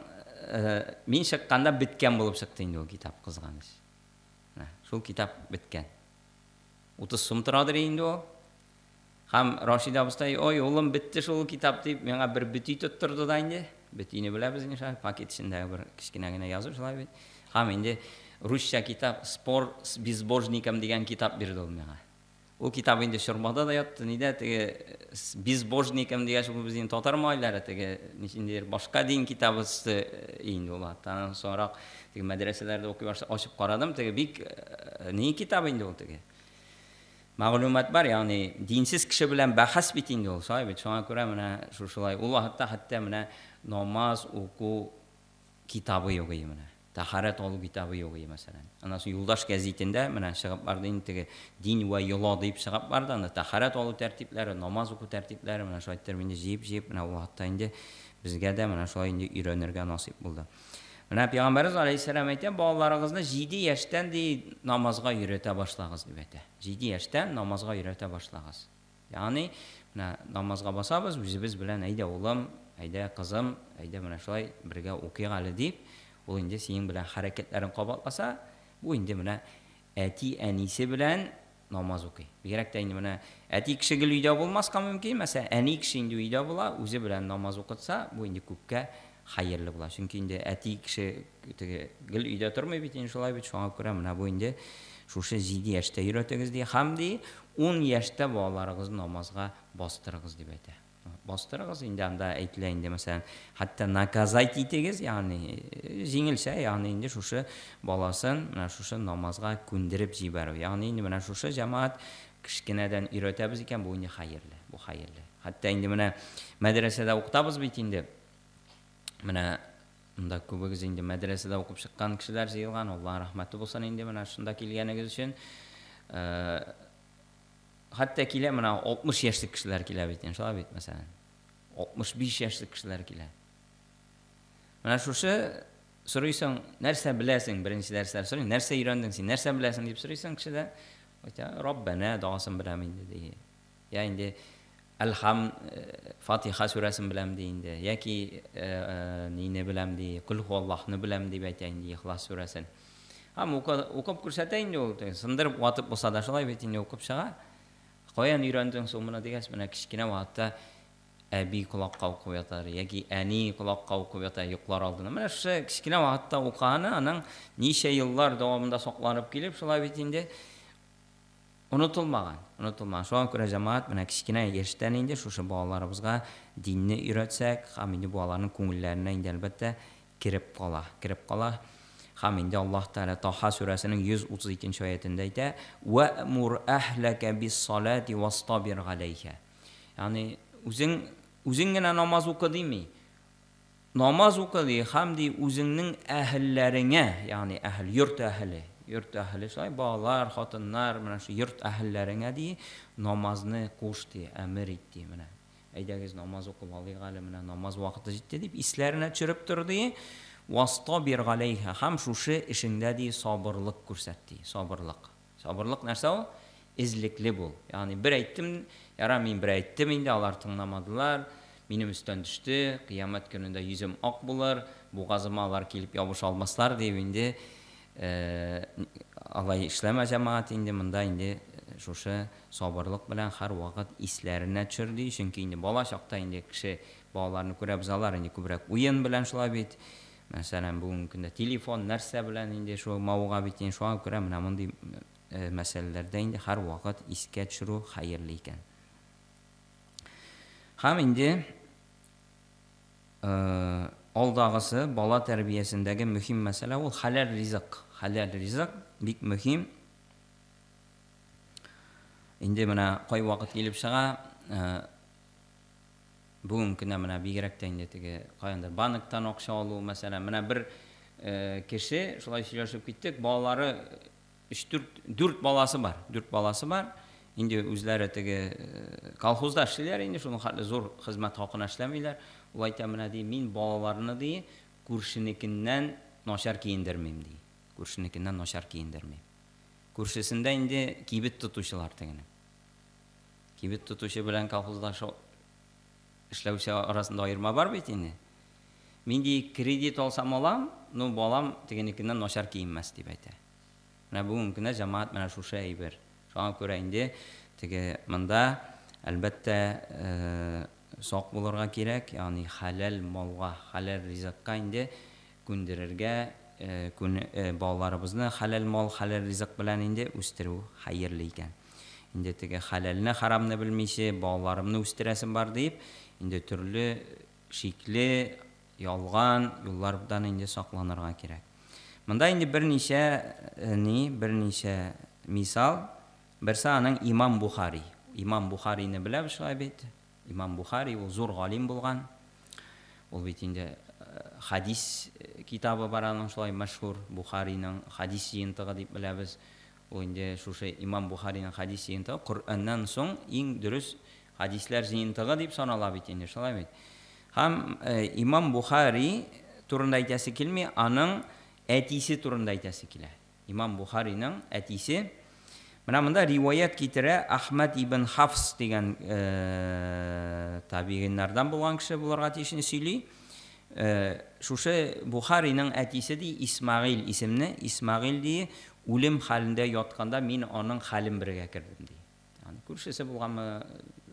мин чыкканда беткән булып чыкты инде ул китап, кызганыч. Менә шул китап беткән. 30 сум торадыр инде ул. Һәм Рашид абыстай, ой, улым, бетте шул китап дип, миңа бер бөти тоттырды да инде. Бөтине беләбез инде, шулай, пакет эчендәге бер кечкенә генә язу шулай бит. Һәм инде русча китап «Спор с безбожником» дигән китап бирде ул миңа. Ул китап инде чормада да ятты, нидә теге с безбожником дигәч, ул безнең татар малайлары теге ниндидер башка дин китабы инде ул. Аннан соңрак теге мәдрәсәләрдә укый башлап ачып карадым, теге бик ни китап инде ул теге. Мәгълүмат бар, ягъни динсез кеше белән бәхәс бит инде ул, шулай бит. Шуңа күрә менә шушылай ул вакытта хәтта менә намаз уку китабы юк иде менә. Тәһарәт алу китабы юк иде, мәсәлән. Аннан соң Юлдаш гәзитендә менә чыгып барды инде теге дин вә йола дип чыгып барды. Анда тәһарәт алу тәртипләре, намаз уку тәртипләре менә шулай иттереп инде җыеп-җыеп менә ул вакытта инде безгә дә менә шулай инде өйрәнергә насыйп булды. Менә Пәйгамбәребез алейһиссәлам әйтә, балаларыгызны 7 яшьтән ди намазга өйрәтә башлагыз дип әйтә. 7 яшьтән намазга өйрәтә башлагыз. Ягъни, менә намазга басабыз, үзебез белән әйдә улым, әйдә кызым, әйдә менә шулай бергә укыйк әле дип, ул инде синең белән хәрәкәтләрен кабатласа, бу инде менә әти-әнисе белән намаз укый. Бигрәк тә инде менә әти кеше гел өйдә булмаска мөмкин, мәсәлән, әни кеше инде өйдә була, үзе белән намаз укытса, бу инде күпкә хәерле була. Чөнки инде әти кеше теге гел өйдә тормый бит инде шулай бит, шуңа күрә менә бу инде шушы 7 яшьтә өйрәтегез ди. Һәм ди 10 яшьтә балаларыгызны намазга бастырыгыз дип әйтә. Бастырыгыз инде анда әйтелә инде, мәсәлән, хәтта наказать итегез, ягъни җиңелчә, ягъни инде шушы баласын менә шушы намазга күндереп җибәрү. Ягъни инде менә шушы җәмәгать кечкенәдән өйрәтәбез икән, бу инде хәерле, бу хәерле. Хәтта инде менә мәдрәсәдә укытабыз бит инде. Менә монда күбегез инде мәдрәсәдә укып чыккан кешеләр җыелган, Аллаһ рәхмәте булсын инде менә шунда килгәнегез өчен. Хәтта килә менә 60 яшьлек кешеләр килә бит, шулай бит, мәсәлән. 65 яшьлек кешеләр килә. Менә шушы сорыйсың, нәрсә беләсең, беренче дәресләр сорыйм, нәрсә өйрәндең син, нәрсә беләсең дип сорыйсың кешедә, әйтә, Раббана догасын беләм инде ди. Я инде Әлхам Фатиха сүрәсен беләм ди инде, яки нине беләм ди, Кул хуаллаһны беләм дип әйтә инде Ихлас сүрәсен. Һәм укып күрсәтә инде ул, сындырып ватып булса да шулай бит инде укып чыга. Каян өйрәндең соң моны дигәч, менә кечкенә вакытта әби колакка укып ятар, яки әни колакка укып ята йоклар алдында. Менә шушы кечкенә вакытта укыганы аның ничә еллар дәвамында сакланып килеп, шулай бит инде онытылмаган, онытылмаган. Шуңа күрә җәмәгать менә кечкенә яшьтән инде шушы балаларыбызга динне өйрәтсәк, һәм инде бу аларның күңелләренә инде әлбәттә кереп кала, кереп кала. Һәм инде Аллаһ Тәгалә Таха сүрәсенең 132 нче аятендә әйтә: "Вәмур әһләкә бис-салати вастабир галәйһа". Ягъни үзең үзең генә намаз укы дими. Намаз укы ди, һәм ди үзеңнең әһелләреңә, ягъни әһел, йорт әһеле, йорт әһеле шулай, балалар, хатыннар, менә шу йорт әһелләреңә ди, намазны куш ди, әмер ит ди, менә. Әйдәгез, намаз укып алыйк әле, менә намаз вакыты җитте дип исләренә төшереп тор ди. Вастабир галәйһа, һәм шушы эшеңдә ди сабырлык күрсәт ди, сабырлык. Сабырлык нәрсә ул? Эзлекле бул. Ягъни бер әйттем, ярар, мин бер әйттем инде, алар тыңламадылар, минем өстән төште, кыямәт көнендә йөзем ак булыр, бугазыма алар килеп ябыша алмаслар дип инде алай эшләмә, җәмәгать, инде монда инде шушы сабырлык белән һәрвакыт исләренә төшер ди, чөнки инде бала чакта инде кеше балаларны күрәбез, алар инде күбрәк уен белән шулай бит. Мәсәлән, бүгенге көндә телефон нәрсә белән инде шул мавыга бит инде, шуңа күрә менә мондый мәсьәләләрдә инде һәрвакыт искә төшерү хәерле икән. Һәм инде алдагысы бала тәрбиясендәге мөһим мәсьәлә ул хәләл ризык. Хәләл ризык бик мөһим. Инде менә кайвакыт килеп чыга, бүгенге көндә менә бигрәк тә инде теге каяндыр банктан акча алу, мәсәлән, менә бер кеше шулай сөйләшеп киттек, балалары 3-4 4 баласы бар, 4 баласы бар. Инде үзләре теге колхозда эшлиләр инде, шуның хәтле зур хезмәт хакына эшләмиләр. Ул әйтә, менә ди, мин балаларны ди, күршенекеннән начар киендермим ди. Күршенекеннән начар киендермим. Күршесендә инде кибет тотучылар тегене. Кибет тотучы белән колхозда эшләүче арасында аерма бар бит инде. Мин ди кредит алсам алам, но балам тегенекеннән начар киенмәс дип әйтә. Менә бүгенге көндә җәмәгать менә шушы әйбер. Шуңа күрә инде теге монда Әлбәттә, сак булырга кирәк, ягъни хәләл малга, хәләл ризыкка инде күндерергә, балаларыбызны хәләл мал, хәләл ризык белән инде үстерү хәерле икән. Инде теге хәләлне, харамны белмичә, балаларымны үстерәсем бар дип, инде төрле шикле, ялган юллардан инде сакланырга кирәк. Монда инде берничә ни, берничә мисал. Берсе аның Имам Бухари. Имам Бухарины беләбез шулай бит. Имам Бухари ул зур галим булган. Ул бит инде хадис китабы бар аның шулай мәшһүр Бухариның хадис җыентыгы дип беләбез. Ул инде шушы Имам Бухариның хадис җыентыгы Коръәннән соң иң дөрес хадисләр җыентыгы дип санала бит инде, шулай бит. Һәм Имам Бухари турында әйтәсе килми, аның әтисе турында әйтәсе килә. Имам Бухариның әтисе. Менә монда риваять китерә Ахмад ибн Хафс дигән табигыйннардан булган кеше булырга тиешне сөйли. Шушы Бухариның әтисе ди Исмагыйль исемне, Исмагыйль ди, үлем хәлендә ятканда мин аның хәлен белергә кердем ди. Ягъни күршесе булганмы,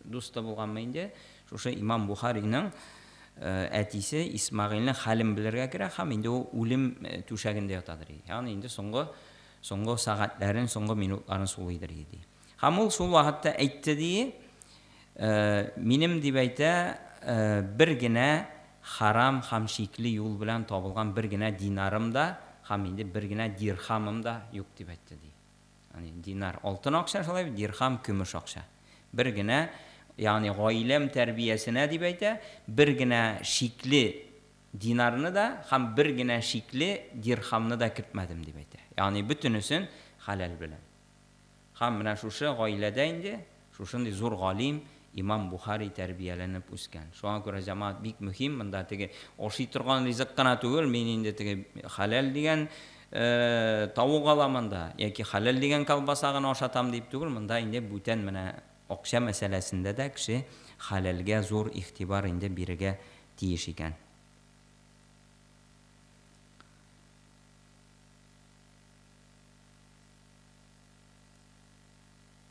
дусты булганмы инде, шушы Имам Бухариның әтисе Исмагыйльнең хәлен белергә керә һәм инде ул үлем түшәгендә ятадыр иде. Ягъни инде соңгы соңгы сәгатьләрен, соңгы минутларын сулыйдыр иде. Һәм ул шул вакытта әйтте ди, минем дип әйтә, бер генә харам һәм шикле юл белән табылган бер генә динарым да һәм инде бер генә дирхамым да юк дип әйтте ди. Ягъни динар алтын акча, шулай бит, дирхам көмеш акча. Бер генә, ягъни гаиләм тәрбиясенә дип әйтә, бер генә шикле динарны да һәм бер генә шикле дирхамны да кертмәдем дип әйтә. Ягъни бөтенесен хәләл белән. Һәм менә шушы гаиләдә инде шушындый зур галим Имам Бухари тәрбияләнеп үскән. Шуңа күрә, җәмәгать, бик мөһим, монда теге ашый торган ризык кына түгел, мин инде теге хәләл дигән тавык алам анда, яки хәләл дигән колбаса гына ашатам дип түгел, монда инде бүтән менә акча мәсьәләсендә дә кеше хәләлгә зур игътибар инде бирергә тиеш икән.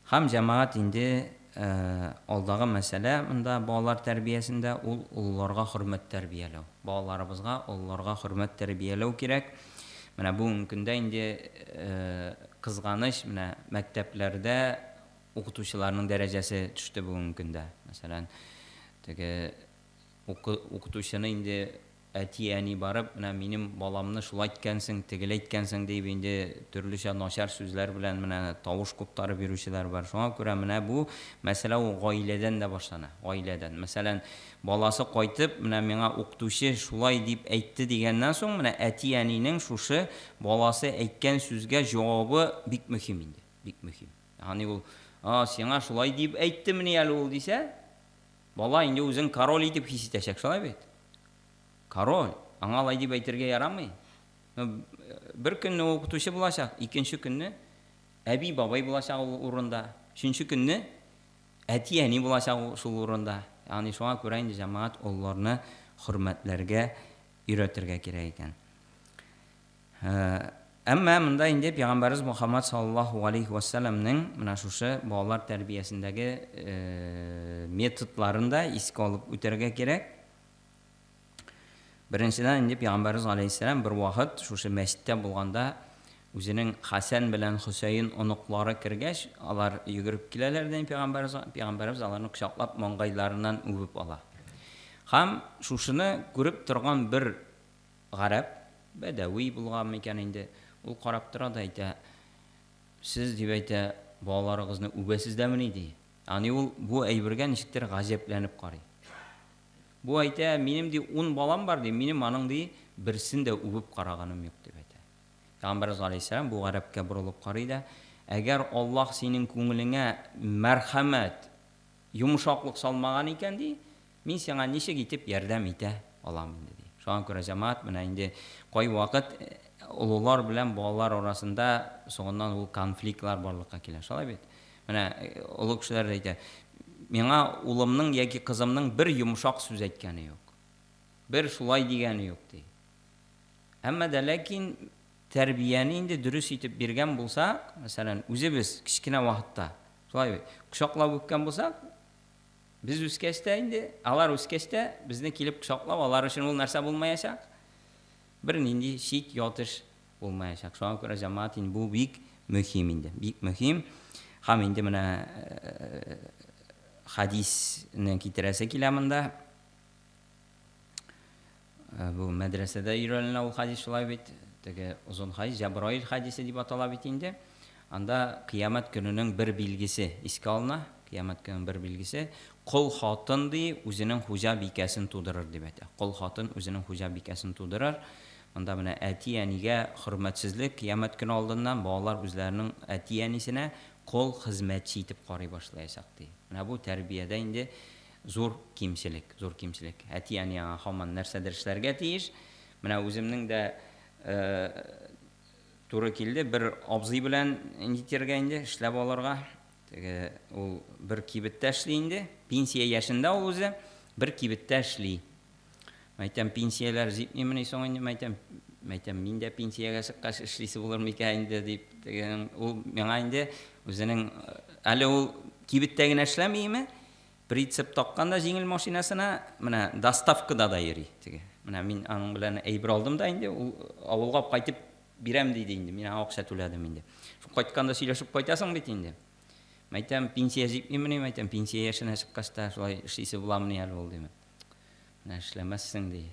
Һәм, җәмәгать, инде алдагы мәсьәлә монда балалар тәрбиясендә ул олыларга хөрмәт тәрбияләү. Балаларыбызга олыларга хөрмәт тәрбияләү кирәк. Менә бүгенге көндә инде кызганыч, менә мәктәпләрдә укытучыларның дәрәҗәсе төште бүгенге көндә. Мәсәлән, теге укытучыны инде әти-әни барып, менә минем баламны шулай иткәнсең, тегеләй иткәнсең дип инде төрлечә начар сүзләр белән менә тавыш куптарып йөрүчеләр бар. Шуңа күрә менә бу мәсьәлә ул гаиләдән дә башлана, гаиләдән. Мәсәлән, баласы кайтып, менә миңа укытучы шулай дип әйтте дигәннән соң, менә әти-әнинең шушы баласы әйткән сүзгә җавабы бик мөһим инде, бик мөһим. Ягъни ул, а, сиңа шулай дип әйттемени әле ул дисә, бала инде үзен король итеп хис итәчәк, шулай бит? Король, аңа алай дип әйтергә ярамый. Бер көнне ул укытучы булачак, икенче көнне әби бабай булачак ул урында, өченче көнне әти-әни булачак ул шул урында. Ягъни шуңа күрә инде, җәмәгать, олыларны хөрмәтләргә өйрәтергә кирәк икән. Әмма монда инде пәйгамбәребез Мухаммад саллаллаһу алейхи ва сәлламнең менә шушы балалар тәрбиясендәге методларын да искә алып үтәргә кирәк. Беренчедән инде пәйгамбәребез галәйһиссәлам бер вакыт шушы мәчеттә булганда үзенең Хәсән белән Хөсәен оныклары кергәч, алар йөгереп киләләр дә пәйгамбәребез, пәйгамбәребез аларны кочаклап маңгайларыннан үбеп ала. Һәм шушыны күреп торган бер гарәп, бәдәви булган микән инде, ул карап тора да әйтә, сез, дип әйтә, балаларыгызны үбәсез дәмени, ди. Ягъни ул бу әйбергә ничектер гаҗәпләнеп карый. Бу әйтә, минем, ди, 10 балам бар, ди, минем аның, ди, берсен дә үбеп караганым юк, дип әйтә. Пәйгамбәребез галәйһиссәлам бу гарәпкә борылып карый да, әгәр Аллаһ синең күңелеңә мәрхәмәт, йомшаклык салмаган икән, ди, мин сиңа ничек итеп ярдәм итә алам инде, ди. Шуңа күрә, җәмәгать, менә инде кайвакыт олылар белән балалар арасында соңыннан ул конфликтлар барлыкка килә. Шулай бит? Менә олы кешеләр дә әйтә, миңа улымның яки кызымның бер йомшак сүз әйткәне юк. Бер шулай дигәне юк, ди. Әмма дә ләкин тәрбияне инде дөрес итеп биргән булсак, мәсәлән, үзебез кечкенә вакытта, шулай бит, кочаклап үпкән булсак, Без үскәч тә инде, алар үскәч тә, безне килеп кочаклау алар өчен ул нәрсә булмаячак? Бернинди чит ят эш булмаячак. Шуңа күрә, җәмәгать, инде бу бик мөһим инде, бик мөһим. Һәм инде менә хадисне китерәсе килә монда. Бу мәдрәсәдә өйрәнелә ул хадис шулай бит. Теге озын хадис, Җәбраил хадисе дип атала бит инде. Анда кыямәт көненең бер билгесе искә алына. Кыямәт көненең бер билгесе, кол хатын ди, үзенең хуҗа бикәсен тудырыр дип әйтә. Кол хатын үзенең хуҗа бикәсен тудырыр. Монда менә әти-әнигә хөрмәтсезлек, кыямәт көне алдыннан балалар үзләренең әти-әнисенә кол, хезмәтче итеп карый башлаячак ди. Менә бу тәрбиядә инде зур кимчелек, зур кимчелек. Әти-әни аңа һаман нәрсәдер эшләргә тиеш. Менә үземнең дә туры килде бер абзый белән нитергә инде, эшләп алырга. Теге ул бер кибеттә эшли инде. Пенсия яшендә ул үзе бер кибеттә эшли. Мәйтәм, пенсияләр җитмимени соң инде, мәйтәм, мәйтәм, мин дә пенсиягә чыккач эшлисе булыр микән инде дип, теге ул миңа инде үзенең әле ул кибеттә генә эшләмиме, прицеп таккан да җиңел машинасына, менә доставкада да йөри теге. Менә мин аның белән әйбер алдым да инде, ул авылга кайтып бирәм диде инде, мин аңа акча түләдем инде. Шул кайтканда сөйләшеп кайтасың бит инде. Мәйтәм, пенсия җитмимени, мәйтәм, пенсия яшенә чыккач та шулай эшлисе буламыни әле ул димен. Менә эшләмәссең ди.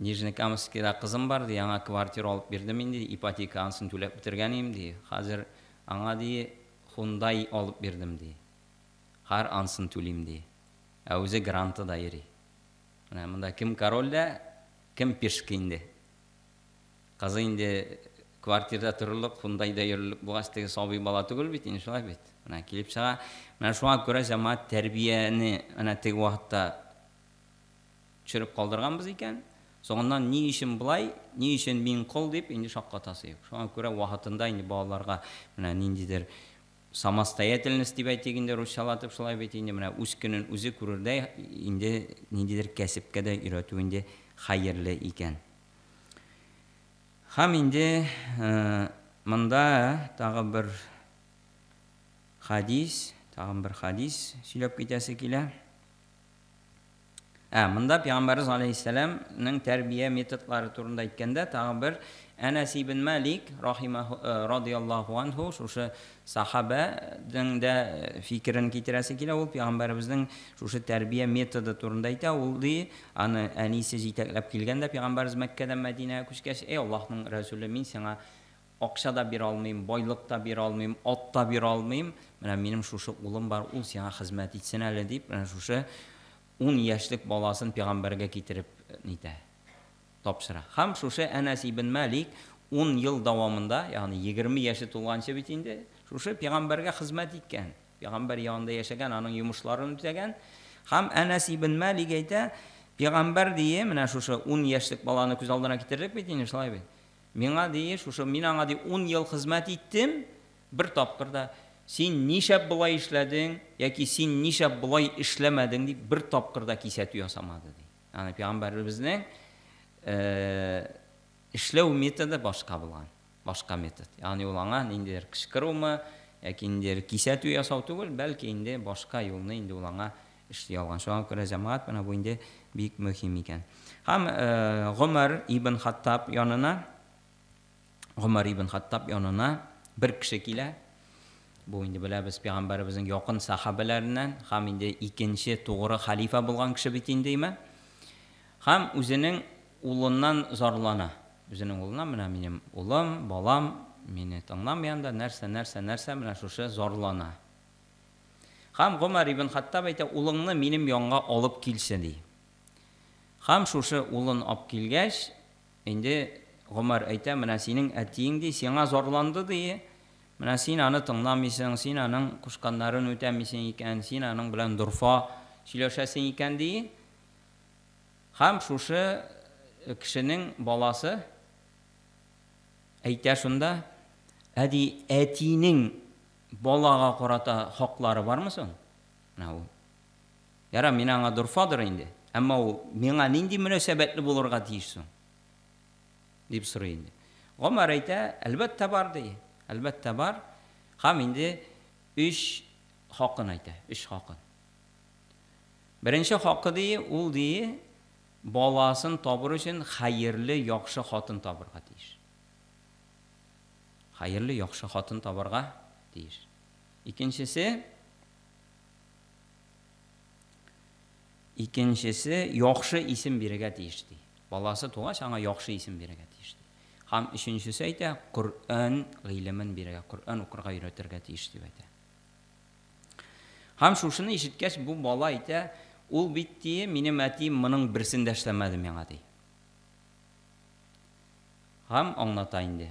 Нижнекамскида кызым бар ди, аңа квартира алып бирдем инде, ипотека ансын түләп бетергән идем ди. Хәзер аңа ди Хундай алып бирдем ди. Хәр ансын түлим ди. Ә үзе грантыда йөри. Менә монда кем король дә, кем пешка инде. Кызы инде квартирда торырлык, Хундайда йөрерлек булгач, теге сабый бала түгел бит инде, шулай бит. Менә килеп чыга. Менә шуңа күрә җәмәгать тәрбияне менә теге вакытта төшереп калдырганбыз икән, соңыннан ни өчен болай, ни өчен мин кол дип инде шаккатасы юк. Шуңа күрә вакытында инде балаларга менә ниндидер самостоятельность дип әйтик инде русчалатып шулай бит инде, менә үз көнен үзе күрердәй инде ниндидер кәсепкә дә өйрәтү инде хәерле икән. Һәм инде монда тагы бер хадис, тагын бер хадис сөйләп китәсе килә. Ә, монда Пәйгамбәрбез алейһиссәламның тәрбия методлары турында әйткәндә, тагы бер Әнәс ибн Малик рахимаху радияллаһу анһу шушы сахабәнең дә фикерен китерәсе килә. Ул Пәйгамбәребезнең шушы тәрбия методы турында әйтә. Ул ди, аны әнисе җитәкләп килгән дә Пәйгамбәребез Мәккәдән Мәдинәгә күчкәч, Эй Аллаһның Рәсүле, мин сиңа акча да бирә алмыйм, байлык та бирә алмыйм, ат та бирә алмыйм, менә минем шушы улым бар, ул сиңа хезмәт итсен әле, дип, менә шушы ун яшьлек баласын пәйгамбәргә китереп нитә, тапшыра. Һәм шушы Әнәс ибн Малик ун ел дәвамында, ягъни 20 яше тулганчы бит инде, шушы пәйгамбәргә хезмәт иткән, пәйгамбәр янында яшәгән, аның йомышларын үтәгән. Һәм Әнәс ибн Малик әйтә, пәйгамбәр дие, менә шушы ун яшьлек баланы күз алдына китердек бит инде, шулай бит. Миңа, ди, шушы, мин аңа, ди, ун ел хезмәт иттем, бер тапкыр да, син нишләп болай эшләдең, яки син нишләп болай эшләмәдең, дип, бер тапкыр да кисәтү ясамады, ди. Ягъни пәйгамбәребезнең эшләү методы башка булган, башка метод. Ягъни ул аңа ниндидер кычкырумы, яки ниндидер кисәтү ясау түгел, бәлки инде башка юлны инде ул аңа эшли алган. Шуңа күрә, җәмәгать, менә бу инде бик мөһим икән. Һәм Гомәр ибн Хаттаб янына Гомәр ибн Хаттаб янына бер кеше килә. Бу инде беләбез пәйгамбәребезнең якын сахабәләреннән һәм инде икенче тугры халифа булган кеше бит инде, име? Һәм үзенең улыннан зарлана. Үзенең улына менә минем улым, балам мине тыңламый анда, нәрсә, нәрсә, нәрсә, менә шушы зарлана. Һәм Гомәр ибн Хаттаб әйтә, улыңны минем янга алып килче, ди. Һәм шушы улын ап килгәч, инде Гомәр әйтә, менә синең әтиең, ди, сиңа зарланды, ди, менә син аны тыңламыйсың, син аның кушканнарын үтәмисең икән, син аның белән дорфа сөйләшәсең икән, ди. Һәм шушы кешенең баласы әйтә шунда, ә ди, әтинең балага карата хаклары бармы соң? Менә ул. Ярар, мин аңа дорфадыр инде, әмма ул миңа нинди мөнәсәбәтле булырга тиеш соң? Дип сорый инде. Гомәр әйтә, әлбәттә бар, ди. Әлбәттә бар. Һәм инде өч хакын әйтә, өч хакын. Беренче хакы ди, ул ди, баласын табыр өчен хәерле, яхшы хатын табырга тиеш. Хәерле, яхшы хатын табырга тиеш. Икенчесе, икенчесе яхшы исем бирергә тиеш ди. Баласы тугач, аңа яхшы исем бирергә тиеш ди. Һәм өченчесе әйтә, Коръән гыйлемен бирергә, Коръән укырга өйрәтергә тиеш дип әйтә. Һәм шушыны ишеткәч, бу бала әйтә, ул бит ди, минем әтием моның берсен дә эшләмәде миңа ди. Һәм аңлата инде.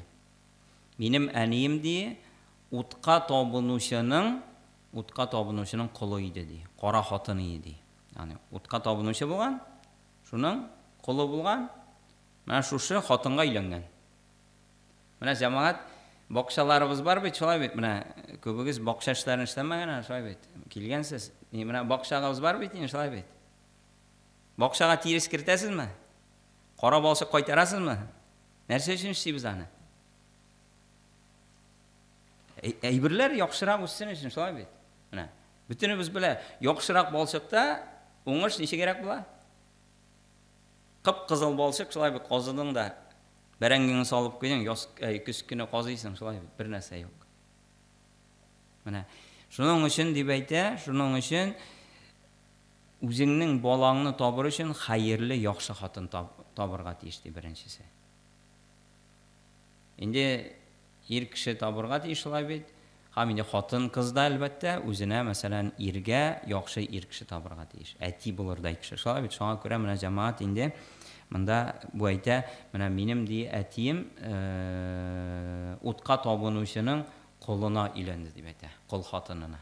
Минем әнием ди, утка табынучының, утка табынучының колы иде ди. Кара хатын иде ди. Ягъни утка табынучы булган, шуның колы булган, менә шушы хатынга өйләнгән. Менә җәмәгать бакчаларыбыз бар бит, шулай бит, менә күбегез бакча эшләрен эшләмәгән, шулай бит. Килгәнсез. Менә бакчагыз бар бит инде, шулай бит. Бакчага тирес кертәсезме? Кара балчык кайтарасызмы? Нәрсә өчен эшлибез аны? Әйберләр яхшырак үссен өчен, шулай бит. Менә бөтенебез белә, яхшырак балчыкта уңыш ничегрәк була? Кып-кызыл балчык, шулай бит, казыдың да, бәрәңгеңне салып куйдың, яз, көз көне казыйсың, шулай бит, бер нәрсә юк. Менә шуның өчен дип әйтә, шуның өчен үзеңнең балаңны табыр өчен хәерле, яхшы хатын табырга тиеш ди беренчесе. Инде ир кеше табырга тиеш шулай бит. Һәм инде хатын кыз да әлбәттә үзенә, мәсәлән, иргә яхшы ир кеше табырга тиеш. Әти булырдай кеше. Шулай бит. Шуңа күрә менә җәмәгать инде монда бу әйтә, менә минем ди әтием утка табынучының колына өйләнде дип әйтә, кол хатынына.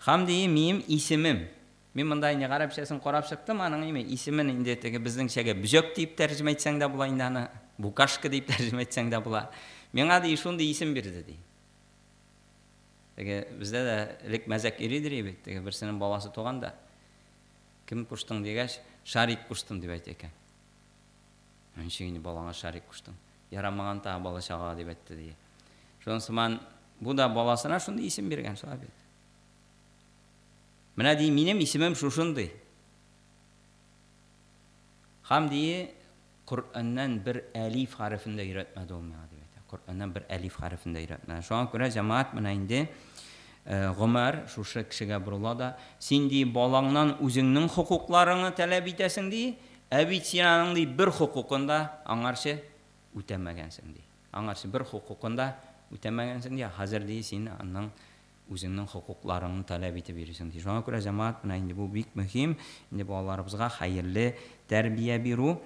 Һәм ди минем исемем. Мин монда инде гарәпчәсен карап чыктым, аның име исемен инде теге безнеңчәгә бөҗәк дип тәрҗемә итсәң дә була инде аны, букашка дип тәрҗемә итсәң дә була. Миңа ди шундый исем бирде ди. Теге бездә дә элек мәзәк йөридер бит, теге берсенең баласы туган да, кем куштың дигәч, Шарик куштым дип әйтә икән. Ничек инде балаңа Шарик куштың? Ярамаган тагы бала чагага дип әйтте ди. Шуның сыман бу да баласына шундый исем биргән, шулай бит. Менә ди, минем исемем шушындый. Һәм ди, Коръәннән бер әлиф хәрефен дә өйрәтмәде ул миңа дип әйтә. Коръәннән бер әлиф хәрефен дә өйрәтмәде. Шуңа күрә җәмәгать менә инде Гомәр шушы кешегә борыла да, син ди балаңнан үзеңнең хокукларыңны таләп итәсең ди, ә бит син аның ди бер хокукын да аңарчы үтәмәгәнсең ди. Аңарчы бер хокукын да үтәмәгәнсең ди, хәзер ди син аның үзеңнең хокукларыңны таләп итеп йөрисең ди. Шуңа күрә җәмәгать менә инде бу бик мөһим, инде балаларыбызга хәерле тәрбия бирү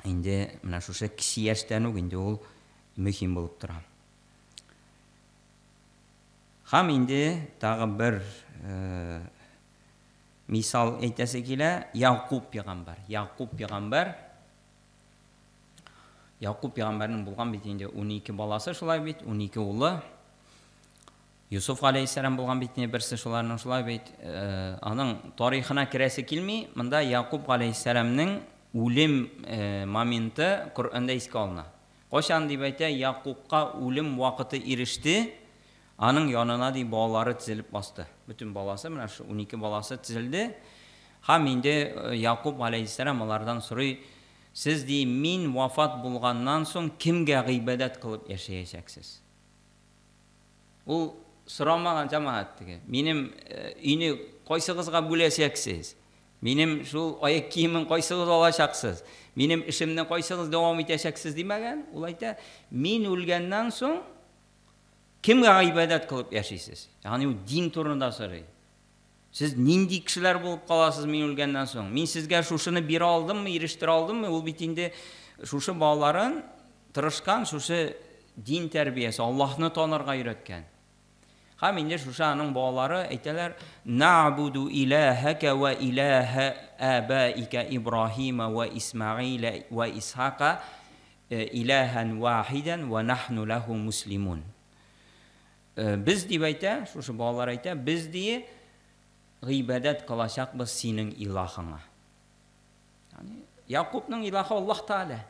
инде менә шушы кече яшьтән үк инде ул мөһим булып тора. Һәм инде тагы бер мисал әйтәсе килә, Ягъкуб пәйгамбәр. Ягъкуб пәйгамбәр Якуб пәйгамбәрнең булган бит инде 12 баласы шулай бит, 12 улы. Юсуф галәйһиссәлам булган бит инде берсе шуларның шулай бит. Аның тарихына керәсе килми. Монда Якуб галәйһиссәламнең үлем моменты Коръәндә искә алына. Кайчан дип әйтә, Якубка үлем вакыты иреште, аның янына ди балалары тезелеп басты. Бөтен баласы, менә шу 12 баласы тезелде. Һәм инде Якуб галәйһиссәлам алардан сорый, сез ди, мин вафат булганнан соң кемгә гыйбадәт кылып яшәячәксез? Ул сорамаган җәмәгать теге. Минем өйне кайсыгызга бүләчәксез? Минем шул аяк киемен кайсыгыз алачаксыз? Минем эшемне кайсыгыз дәвам итәчәксез димәгән. Ул әйтә, мин үлгәннән соң кемгә гыйбадәт кылып яшисез? Ягъни ул дин турында сорый. Сез нинди кешеләр булып каласыз мин үлгәннән соң? Мин сезгә шушыны бирә алдыммы, ирештерә алдыммы? Ул бит инде шушы балаларын тырышкан, шушы дин тәрбиясе, Аллаһны танырга өйрәткән. Һәм инде шушы аның балалары әйтәләр, Нa'буду илаһака ва илаһа абаика Ибраһима ва Исмаиля ва Исхака илаһан вахидан ва нахну лаху муслимун. Без дип әйтә, шушы балалар әйтә, без ди гыйбадәт кылачакбыз синең илаһыңа. Ягъни Якубның илаһы Аллаһ Тааля.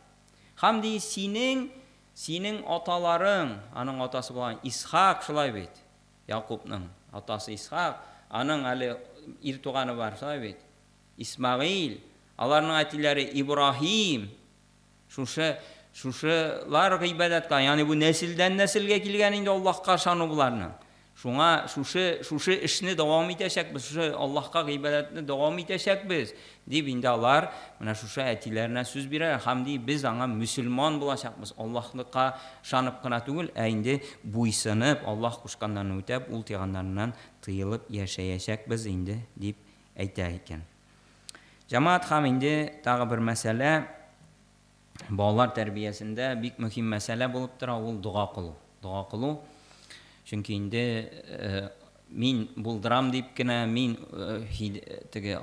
Һәм ди синең аталарың, аның атасы булган Исхак шулай бит. Якубның атасы Исхак, аның әле ир туганы бар, шулай бит? Исмагыйль, аларның әтиләре Ибраһим. Шушы шушылар гыйбадәт кылган, ягъни бу нәселдән нәселгә килгән инде Аллаһка ышану боларның. Шуңа шушы шушы эшне дәвам итәчәкбез, шушы Аллаһка гыйбадәтне дәвам итәчәкбез, дип инде алар менә шушы әтиләренә сүз бирәләр һәм ди без аңа мөселман булачакбыз, Аллаһныкка ышанып кына түгел, ә инде буйсынып, Аллаһ кушканнарны үтәп, ул тыйганнарыннан тыелып яшәячәкбез инде, дип әйтә икән. Җәмәгать һәм инде тагы бер мәсьәлә, балалар тәрбиясендә бик мөһим мәсьәлә булып тора, ул дога кылу. Дога кылу. Чөнки инде мин булдырам дип кенә, мин теге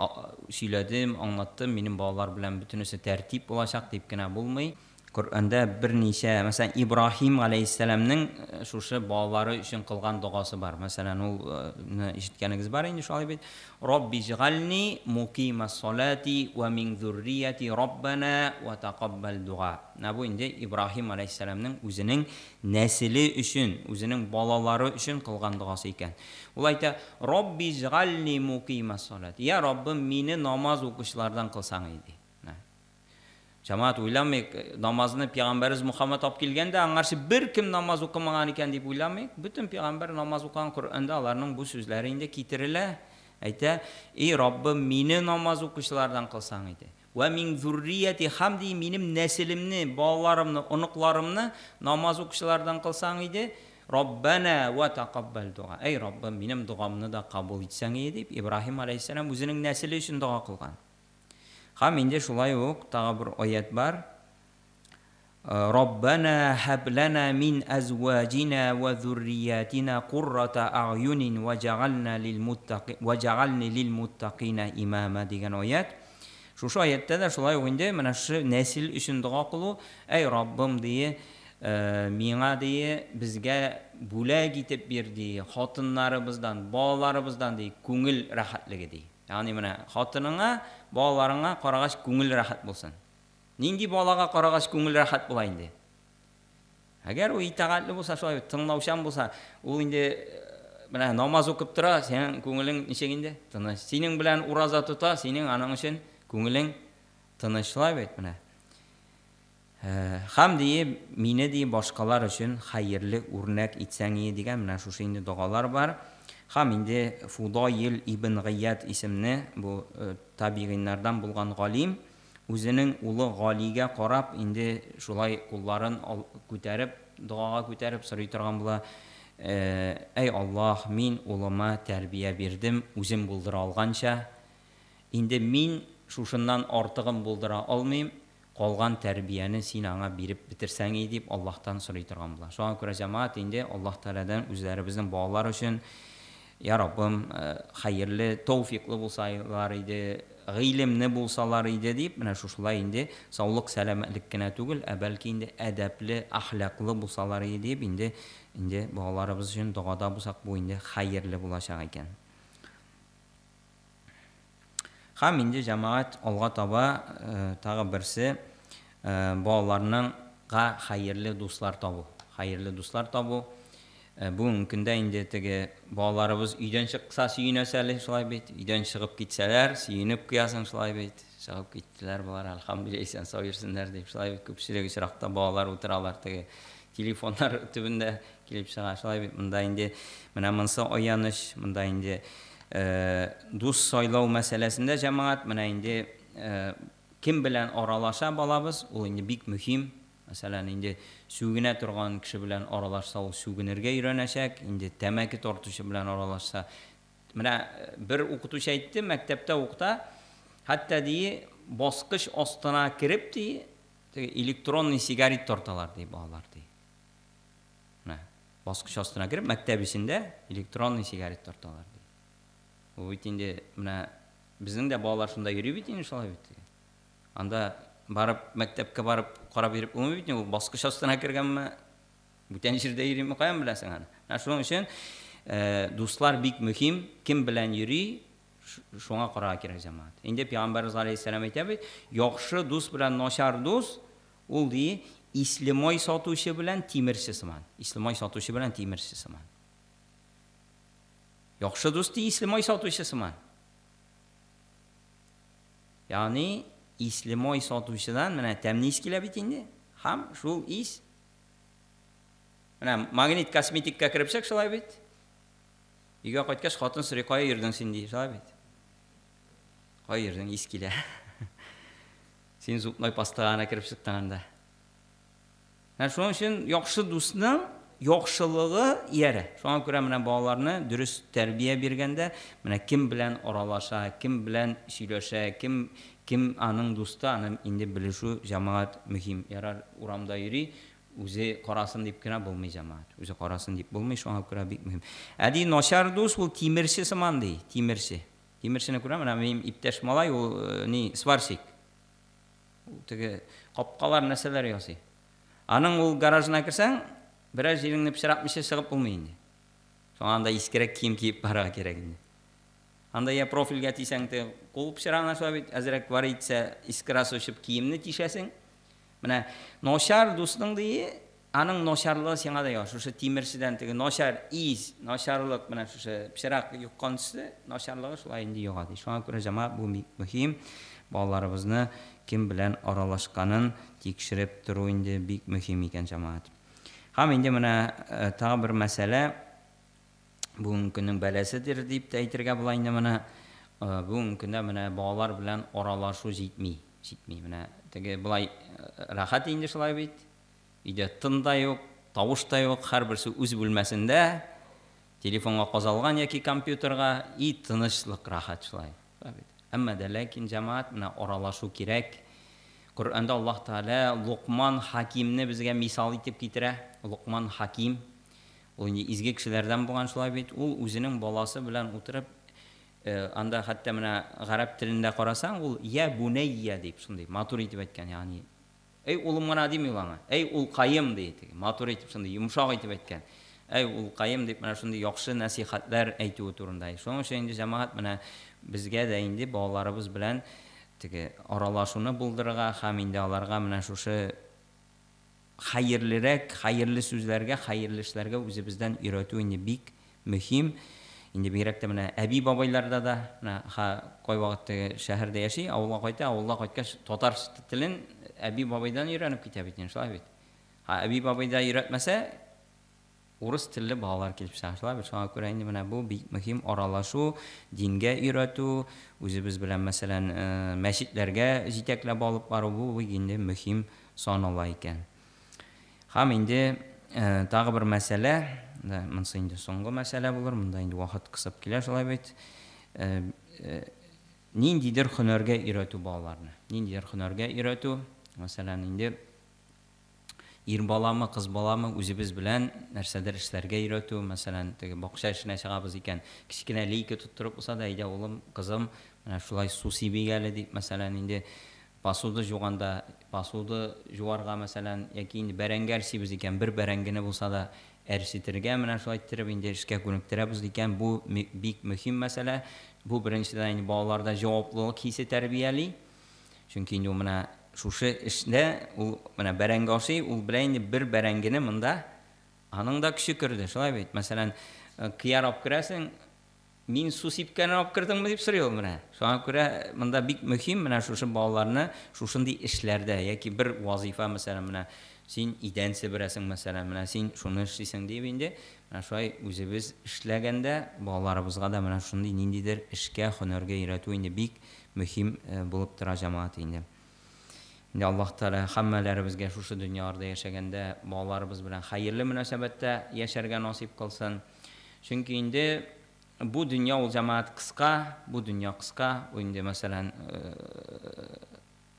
сөйләдем, аңлаттым, минем балалар белән бөтенесе тәртип булачак дип кенә булмый. Коръәндә берничә, мәсәлән, Ибраһим галәйһиссәламнең шушы балалары өчен кылган догасы бар. Мәсәлән, ул ишеткәнегез бар инде шулай бит. Рабби җгални мукимас салати ва мин зуррияти раббана ва тақаббал дуа. Менә бу инде Ибраһим галәйһиссәламнең үзенең нәселе өчен, үзенең балалары өчен кылган догасы икән. Ул әйтә: Рабби җгални мукимас салати. Я Раббым, мине намаз укучылардан кылсаң иде. Җәмәгать уйламыйк, намазны пәйгамбәребез Мухаммад алып килгән дә, аңарчы беркем намаз укымаган икән дип уйламыйк. Бөтен пәйгамбәр намаз укыган, Коръәндә аларның бу сүзләре инде китерелә. Әйтә: "Эй Раббым, мине намаз укучылардан кылсаң иде. Вә мин зуррияти һәм ди минем нәселемне, балаларымны, оныкларымны намаз укучылардан кылсаң иде. Раббана ва тақаббал дуа. Эй Раббым, минем догамны да кабул итсәң иде" дип Ибраһим алейһиссәлам үзенең нәселе өчен дога кылган. Һәм инде шулай ук тагы бер аят бар. Раббана хаб лана мин азваҗина ва зурриятина куррата а'юнин ваҗәгальна лил муттаки ваҗәгальни лил муттакина имама дигән аят. Шушы аяттә дә шулай ук инде менә шушы нәсел өчен дога кылу, әй Раббым дие, миңа дие, безгә бүләк итеп бир дие, хатыннарыбыздан, балаларыбыздан ди, күңел рәхәтлеге ди. Ягъни менә хатыныңа, балаларыңа карагач күңел рәхәт булсын. Нинди балага карагач күңел рәхәт була инде? Әгәр ул итагатьле булса, шулай тыңлаучан булса, ул инде менә намаз укып тора, синең күңелең ничек инде? Тыныч. Синең белән ураза тота, синең аның өчен күңелең тыныч, шулай бит менә. Һәм дие, мине ди башкалар өчен хәерле үрнәк итсәң ие дигән менә шушы инде догалар бар. Һәм инде Фудойл ибн Гыйяд исемне бу табигыйннардан булган галим үзенең улы Галигә карап инде шулай кулларын күтәреп, догага күтәреп сорый торган була, Әй Аллаһ, мин улыма тәрбия бирдем, үзем булдыра алганча, инде мин шушыннан артыгын булдыра алмыйм, калган тәрбияне син аңа биреп бетерсәң иде дип Аллаһтан сорый торган була. Шуңа күрә җәмәгать инде Аллаһ Тәгаләдән үзләребезнең балалар өчен, Я Раббым, хәерле, тәүфиклы булсалар иде, гыйлемне булсалар иде дип, менә шушылай инде саулык, сәламәтлек кенә түгел, ә бәлки инде әдәпле, әхлаклы булсалар иде дип инде инде балаларыбыз өчен догада булсак, бу инде хәерле булачак икән. Һәм инде җәмәгать алга таба тагы берсе балаларның га хәерле дуслар табу. Хәерле дуслар табу. Бүгенге көндә инде теге балаларыбыз өйдән чыкса сөенәсе әле, шулай бит. Өйдән чыгып китсәләр, сөенеп куясың, шулай бит. Чыгып киттеләр болар, әлхәмдүлилләһ, исән сау йөрсеннәр дип. Шулай бит, күпчелек очракта балалар утыралар теге телефоннар төбендә килеп чыга. Шулай бит, монда инде менә монысы аяныч, монда инде дус сайлау мәсьәләсендә җәмәгать менә инде кем белән аралаша балабыз, ул инде бик мөһим. Мәсәлән, инде сүгенә торган кеше белән аралашса, ул сүгенергә өйрәнәчәк, инде тәмәке тартучы белән аралашса. Менә бер укытучы әйтте, мәктәптә укыта, хәтта ди, баскыч астына кереп ди, теге электронный сигарет тарталар ди балалар ди. Менә баскыч астына кереп, мәктәп эчендә электронный сигарет тарталар ди. Бу бит инде менә безнең дә балалар шунда йөри бит инде, шулай бит. Анда барып, мәктәпкә барып карап йөреп булмый бит инде, ул баскыч астына кергәнме, бүтән җирдә йөриме, каян беләсең аны. Менә шуның өчен дуслар бик мөһим, кем белән йөри, шуңа карарга кирәк җәмәгать. Инде Пәйгамбәрбез галәйһиссәлам әйтә бит, яхшы дус белән начар дус, ул ди, ислемай сатучы белән тимерче сыман. Ислемай сатучы белән тимерче сыман. Яхшы дус ди исле май сатучы сыман. Ягъни исле май сатучыдан менә тәмле ис килә бит инде. Һәм шул ис менә Магнит косметикка кереп чык шулай бит. Өйгә кайткач хатын сорый, кая йөрдең син ди, шулай бит. Кая йөрдең, ис килә. Син зубной пастага гына кереп чыктың анда. Менә шуның өчен яхшы дусның яхшылыгы иярә. Шуңа күрә менә балаларны дөрес тәрбия биргәндә, менә кем белән аралаша, кем белән сөйләшә, кем кем аның дусты, аны инде белешү җәмәгать мөһим. Ярар, урамда йөри, үзе карасын дип кенә булмый җәмәгать. Үзе карасын дип булмый, шуңа күрә бик мөһим. Ә ди начар дус ул тимерче сыман ди, тимерче. Тимерчене күрә, менә минем иптәш малай ул ни, сварщик. Ул теге капкалар нәрсәләр ясый. Аның ул гаражына керсәң, берәр җиреңне пычратмыйча чыгып булмый инде. Шуңа анда искерәк кием киеп барырга кирәк инде. Анда я профильгә тисәң, теге кул пычрагына шулай бит, әзрәк вар итсә, искрасы очып киемне тишәсең. Менә начар дусның дие, аның начарлыгы сиңа да ява. Шушы тимерчедән теге начар из, начарлык менә шушы пычрак йоккан төсле, начарлыгы шулай инде йога ди. Шуңа күрә җәмәгать бу бик мөһим. Балаларыбызны кем белән аралашканын тикшереп тору инде бик мөһим икән җәмәгать. Һәм инде менә тагы бер мәсьәлә бүгенге көннең бәласедер дип тә әйтергә була инде моны. Бүгенге көндә менә балалар белән аралашу җитми. Җитми. Менә теге болай рәхәт инде шулай бит. Өйдә тын да юк, тавыш та юк, һәрберсе үз бүлмәсендә, телефонга казалган яки компьютерга, и тынычлык, рәхәт шулай. Шулай бит. Әмма дә ләкин җәмәгать менә аралашу кирәк. Коръәндә Аллаһ Тәгалә Локман Хакимне безгә мисал итеп китерә. Локман Хаким. Ул инде изге кешеләрдән булган шулай бит. Ул үзенең баласы белән утырып, анда хәтта менә гарәп телендә карасаң, ул я бунәйя дип шундый матур итеп әйткән, ягъни Әй, улым гына дими ул аңа. Әй, улкаем, ди теге. Матур итеп, шундый йомшак итеп әйткән. Әй, улкаем дип менә шундый яхшы нәсыйхәтләр әйтүе турында. Шуның өчен инде җәмәгать менә безгә дә инде балаларыбыз белән теге аралашуны булдырырга һәм инде аларга менә шушы хәерлерәк, хәерле сүзләргә, хәерле эшләргә үзебездән өйрәтү инде бик мөһим. Инде бигрәк тә менә әби-бабайларда да, менә ха кайвакыт теге шәһәрдә яши, авылга кайта, авылга кайткач татар телен әби-бабайдан өйрәнеп китә бит инде, шулай бит. Ха әби-бабай да өйрәтмәсә, урыс телле балалар килеп чыга, шулай бит. Шуңа күрә инде менә бу бик мөһим аралашу, дингә өйрәтү, үзебез белән, мәсәлән, мәчетләргә җитәкләп алып бару, бу бик инде мөһим санала икән. Һәм инде тагы бер мәсьәлә, да, монысы инде соңгы мәсьәлә булыр, монда инде вакыт кысып килә шулай бит. Ниндидер һөнәргә өйрәтү балаларны. Ниндидер һөнәргә өйрәтү, мәсәлән, инде ир баламы, кыз баламы үзебез белән нәрсәдер эшләргә өйрәтү, мәсәлән, теге бакча эшенә чыгабыз икән, кечкенә лейка тоттырып булса да, әйдә, улым, кызым, менә шулай су сибик әле дип, мәсәлән, инде Посуда жуганда, посуда жуарга, мәсәлән, яки инде бәрәңге әрчибез икән, бер бәрәңгене булса да әрчетергә, менә шулай иттереп инде эшкә күнектерәбез икән, бу бик мөһим мәсьәлә. Бу беренчедән инде балаларда җаваплылык хисе тәрбияли. Чөнки инде ул менә шушы эштә, ул менә бәрәңге ашый, ул белә инде бер бәрәңгене монда аның да көче керде, шулай бит. Мәсәлән, кыяр алып керәсең, Мин су сипкәнен алып кердеңме дип сорый ул менә. Шуңа күрә монда бик мөһим менә шушы балаларны шушындый эшләрдә яки бер вазыйфа, мәсәлән, менә син идән себерәсең, мәсәлән, менә син шуны эшлисең дип инде менә шулай үзебез эшләгәндә балаларыбызга да менә шундый ниндидер эшкә, һөнәргә өйрәтү инде бик мөһим булып тора, җәмәгать инде. Инде Аллаһ Тәгалә һәммәләребезгә шушы дөньяларда яшәгәндә балаларыбыз белән хәерле мөнәсәбәттә яшәргә насыйп кылсын. Чөнки инде бу дөнья ул җәмәгать кыска, бу дөнья кыска, ул инде мәсәлән,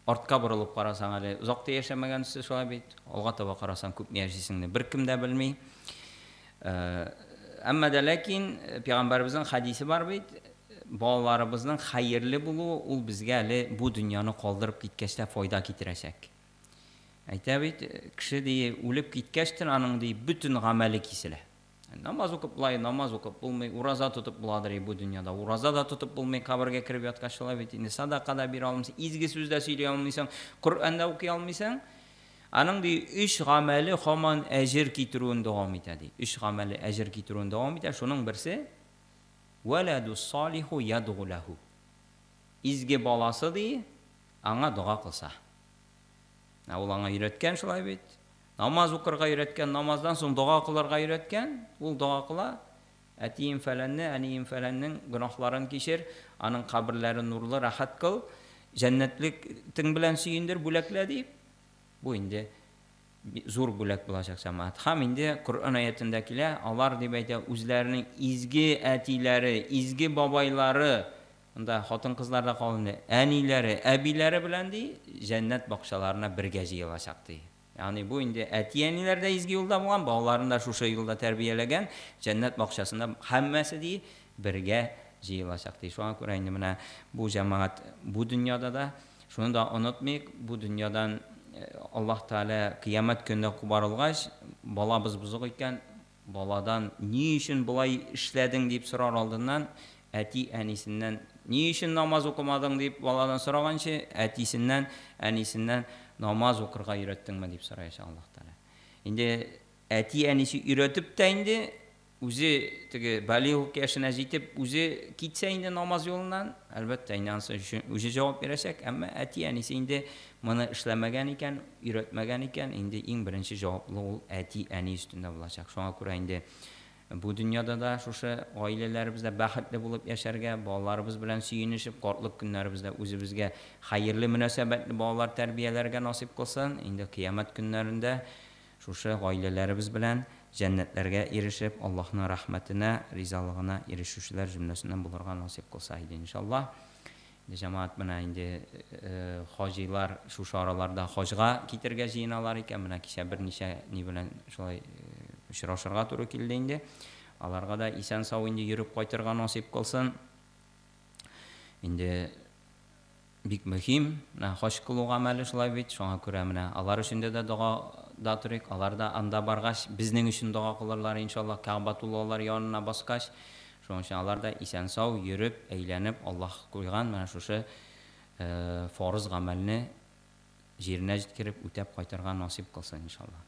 артка борылып карасаң әле озак та яшәмәгәнсез шулай бит, алга таба карасаң күпме яшисеңне беркем дә белми. Әмма дә ләкин пәйгамбәребезнең хәдисе бар бит, балаларыбызның хәерле булуы ул безгә әле бу дөньяны калдырып киткәч тә файда китерәчәк. Әйтә бит, кеше ди, үлеп киткәчтен аның ди бөтен гамәле киселә. Намаз укып болай, намаз укып булмый, ураза тотып буладыр бу дөньяда. Ураза да тотып булмый, кабергә кереп яткач шулай бит инде садака да бирә алмыйсың, изге сүз дә сөйли алмыйсың, Коръән дә укый алмыйсың. Аның ди өч гамәле һаман әҗер китерүен дәвам итә ди. Өч гамәле әҗер китерүен дәвам итә. Шуның берсе Вәләду салиху ядгу ләһу. Изге баласы, ди, аңа дога кылса. Ә ул аңа өйрәткән шулай бит. Намаз укырга өйрәткән, намаздан соң дога кылырга өйрәткән, ул дога кыла. Әтием фәләнне, әнием фәләннең гөнаһларын кичер, аның каберләрен нурлы, рәхәт кыл, җәннәтлек белән сөендер, бүләклә дип. Бу инде зур бүләк булачак, җәмәгать. Һәм инде Коръән аятында килә, алар дип әйтә, үзләренең изге әтиләре, изге бабайлары, монда хатын-кызлар да калды инде, әниләре, әбиләре белән ди, җәннәт бакчаларына бергә җыелачак ди. Ягъни бу инде әти-әниләр дә изге юлда булган, балаларын да шушы юлда тәрбияләгән, җәннәт бакчасында һәммәсе ди бергә җыелачак ди. Шуңа күрә инде менә бу җәмәгать бу дөньяда да шуны да онытмыйк, бу дөньядан Аллаһ Тәгалә кыямәт көнендә кубарылгач, балабыз бозык икән, баладан ни өчен болай эшләдең дип сорар алдыннан, әти-әнисеннән ни өчен намаз укымадың дип баладан сораганчы, әтисеннән, әнисеннән намаз укырга өйрәттеңме дип сораячак Аллаһ Тәгалә. Инде әти-әнисе өйрәтеп тә инде үзе теге балигъ яшенә җитеп, үзе китсә инде намаз юлыннан, әлбәттә, инде анысы өчен үзе җавап бирәчәк, әмма әти-әнисе инде моны эшләмәгән икән, өйрәтмәгән икән, инде иң беренче җаваплы ул әти-әни өстендә булачак. Шуңа күрә инде бу дөньяда да шушы гаиләләребездә бәхетле булып яшәргә, балаларыбыз белән сөенешеп, картлык көннәребездә үзебезгә хәерле мөнәсәбәтле балалар тәрбияләргә насыйп кылсын. Инде кыямәт көннәрендә шушы гаиләләребез белән җәннәтләргә ирешеп, Аллаһның рәхмәтенә, ризалыгына ирешүчеләр җөмләсеннән булырга насыйп кылса иде, иншаллаһ. Инде җәмәгать менә инде хаҗилар шушы араларда хаҗга китергә җыеналар икән. Менә кичә берничә ни белән шулай очрашырга туры килде инде. Аларга да исән-сау инде йөреп кайтырга насыйп кылсын. Инде бик мөһим, менә хаҗ кылу гамәле шулай бит, шуңа күрә менә алар өчен дә дога да торыйк, алар да анда баргач, безнең өчен дога кылырлар, иншаллаһ, Кәгъбәтуллалар янына баскач. Шуның өчен алар да исән-сау йөреп, әйләнеп, Аллаһ куйган менә шушы фарыз гамәлне җиренә җиткереп, үтәп кайтырга насыйп кылсын, иншаллаһ.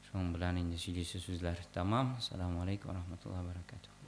Шуның белән инде сөйлисе сүзләр тәмам. Ассаламу алейкум ва рахматуллаһи ва баракатуһ.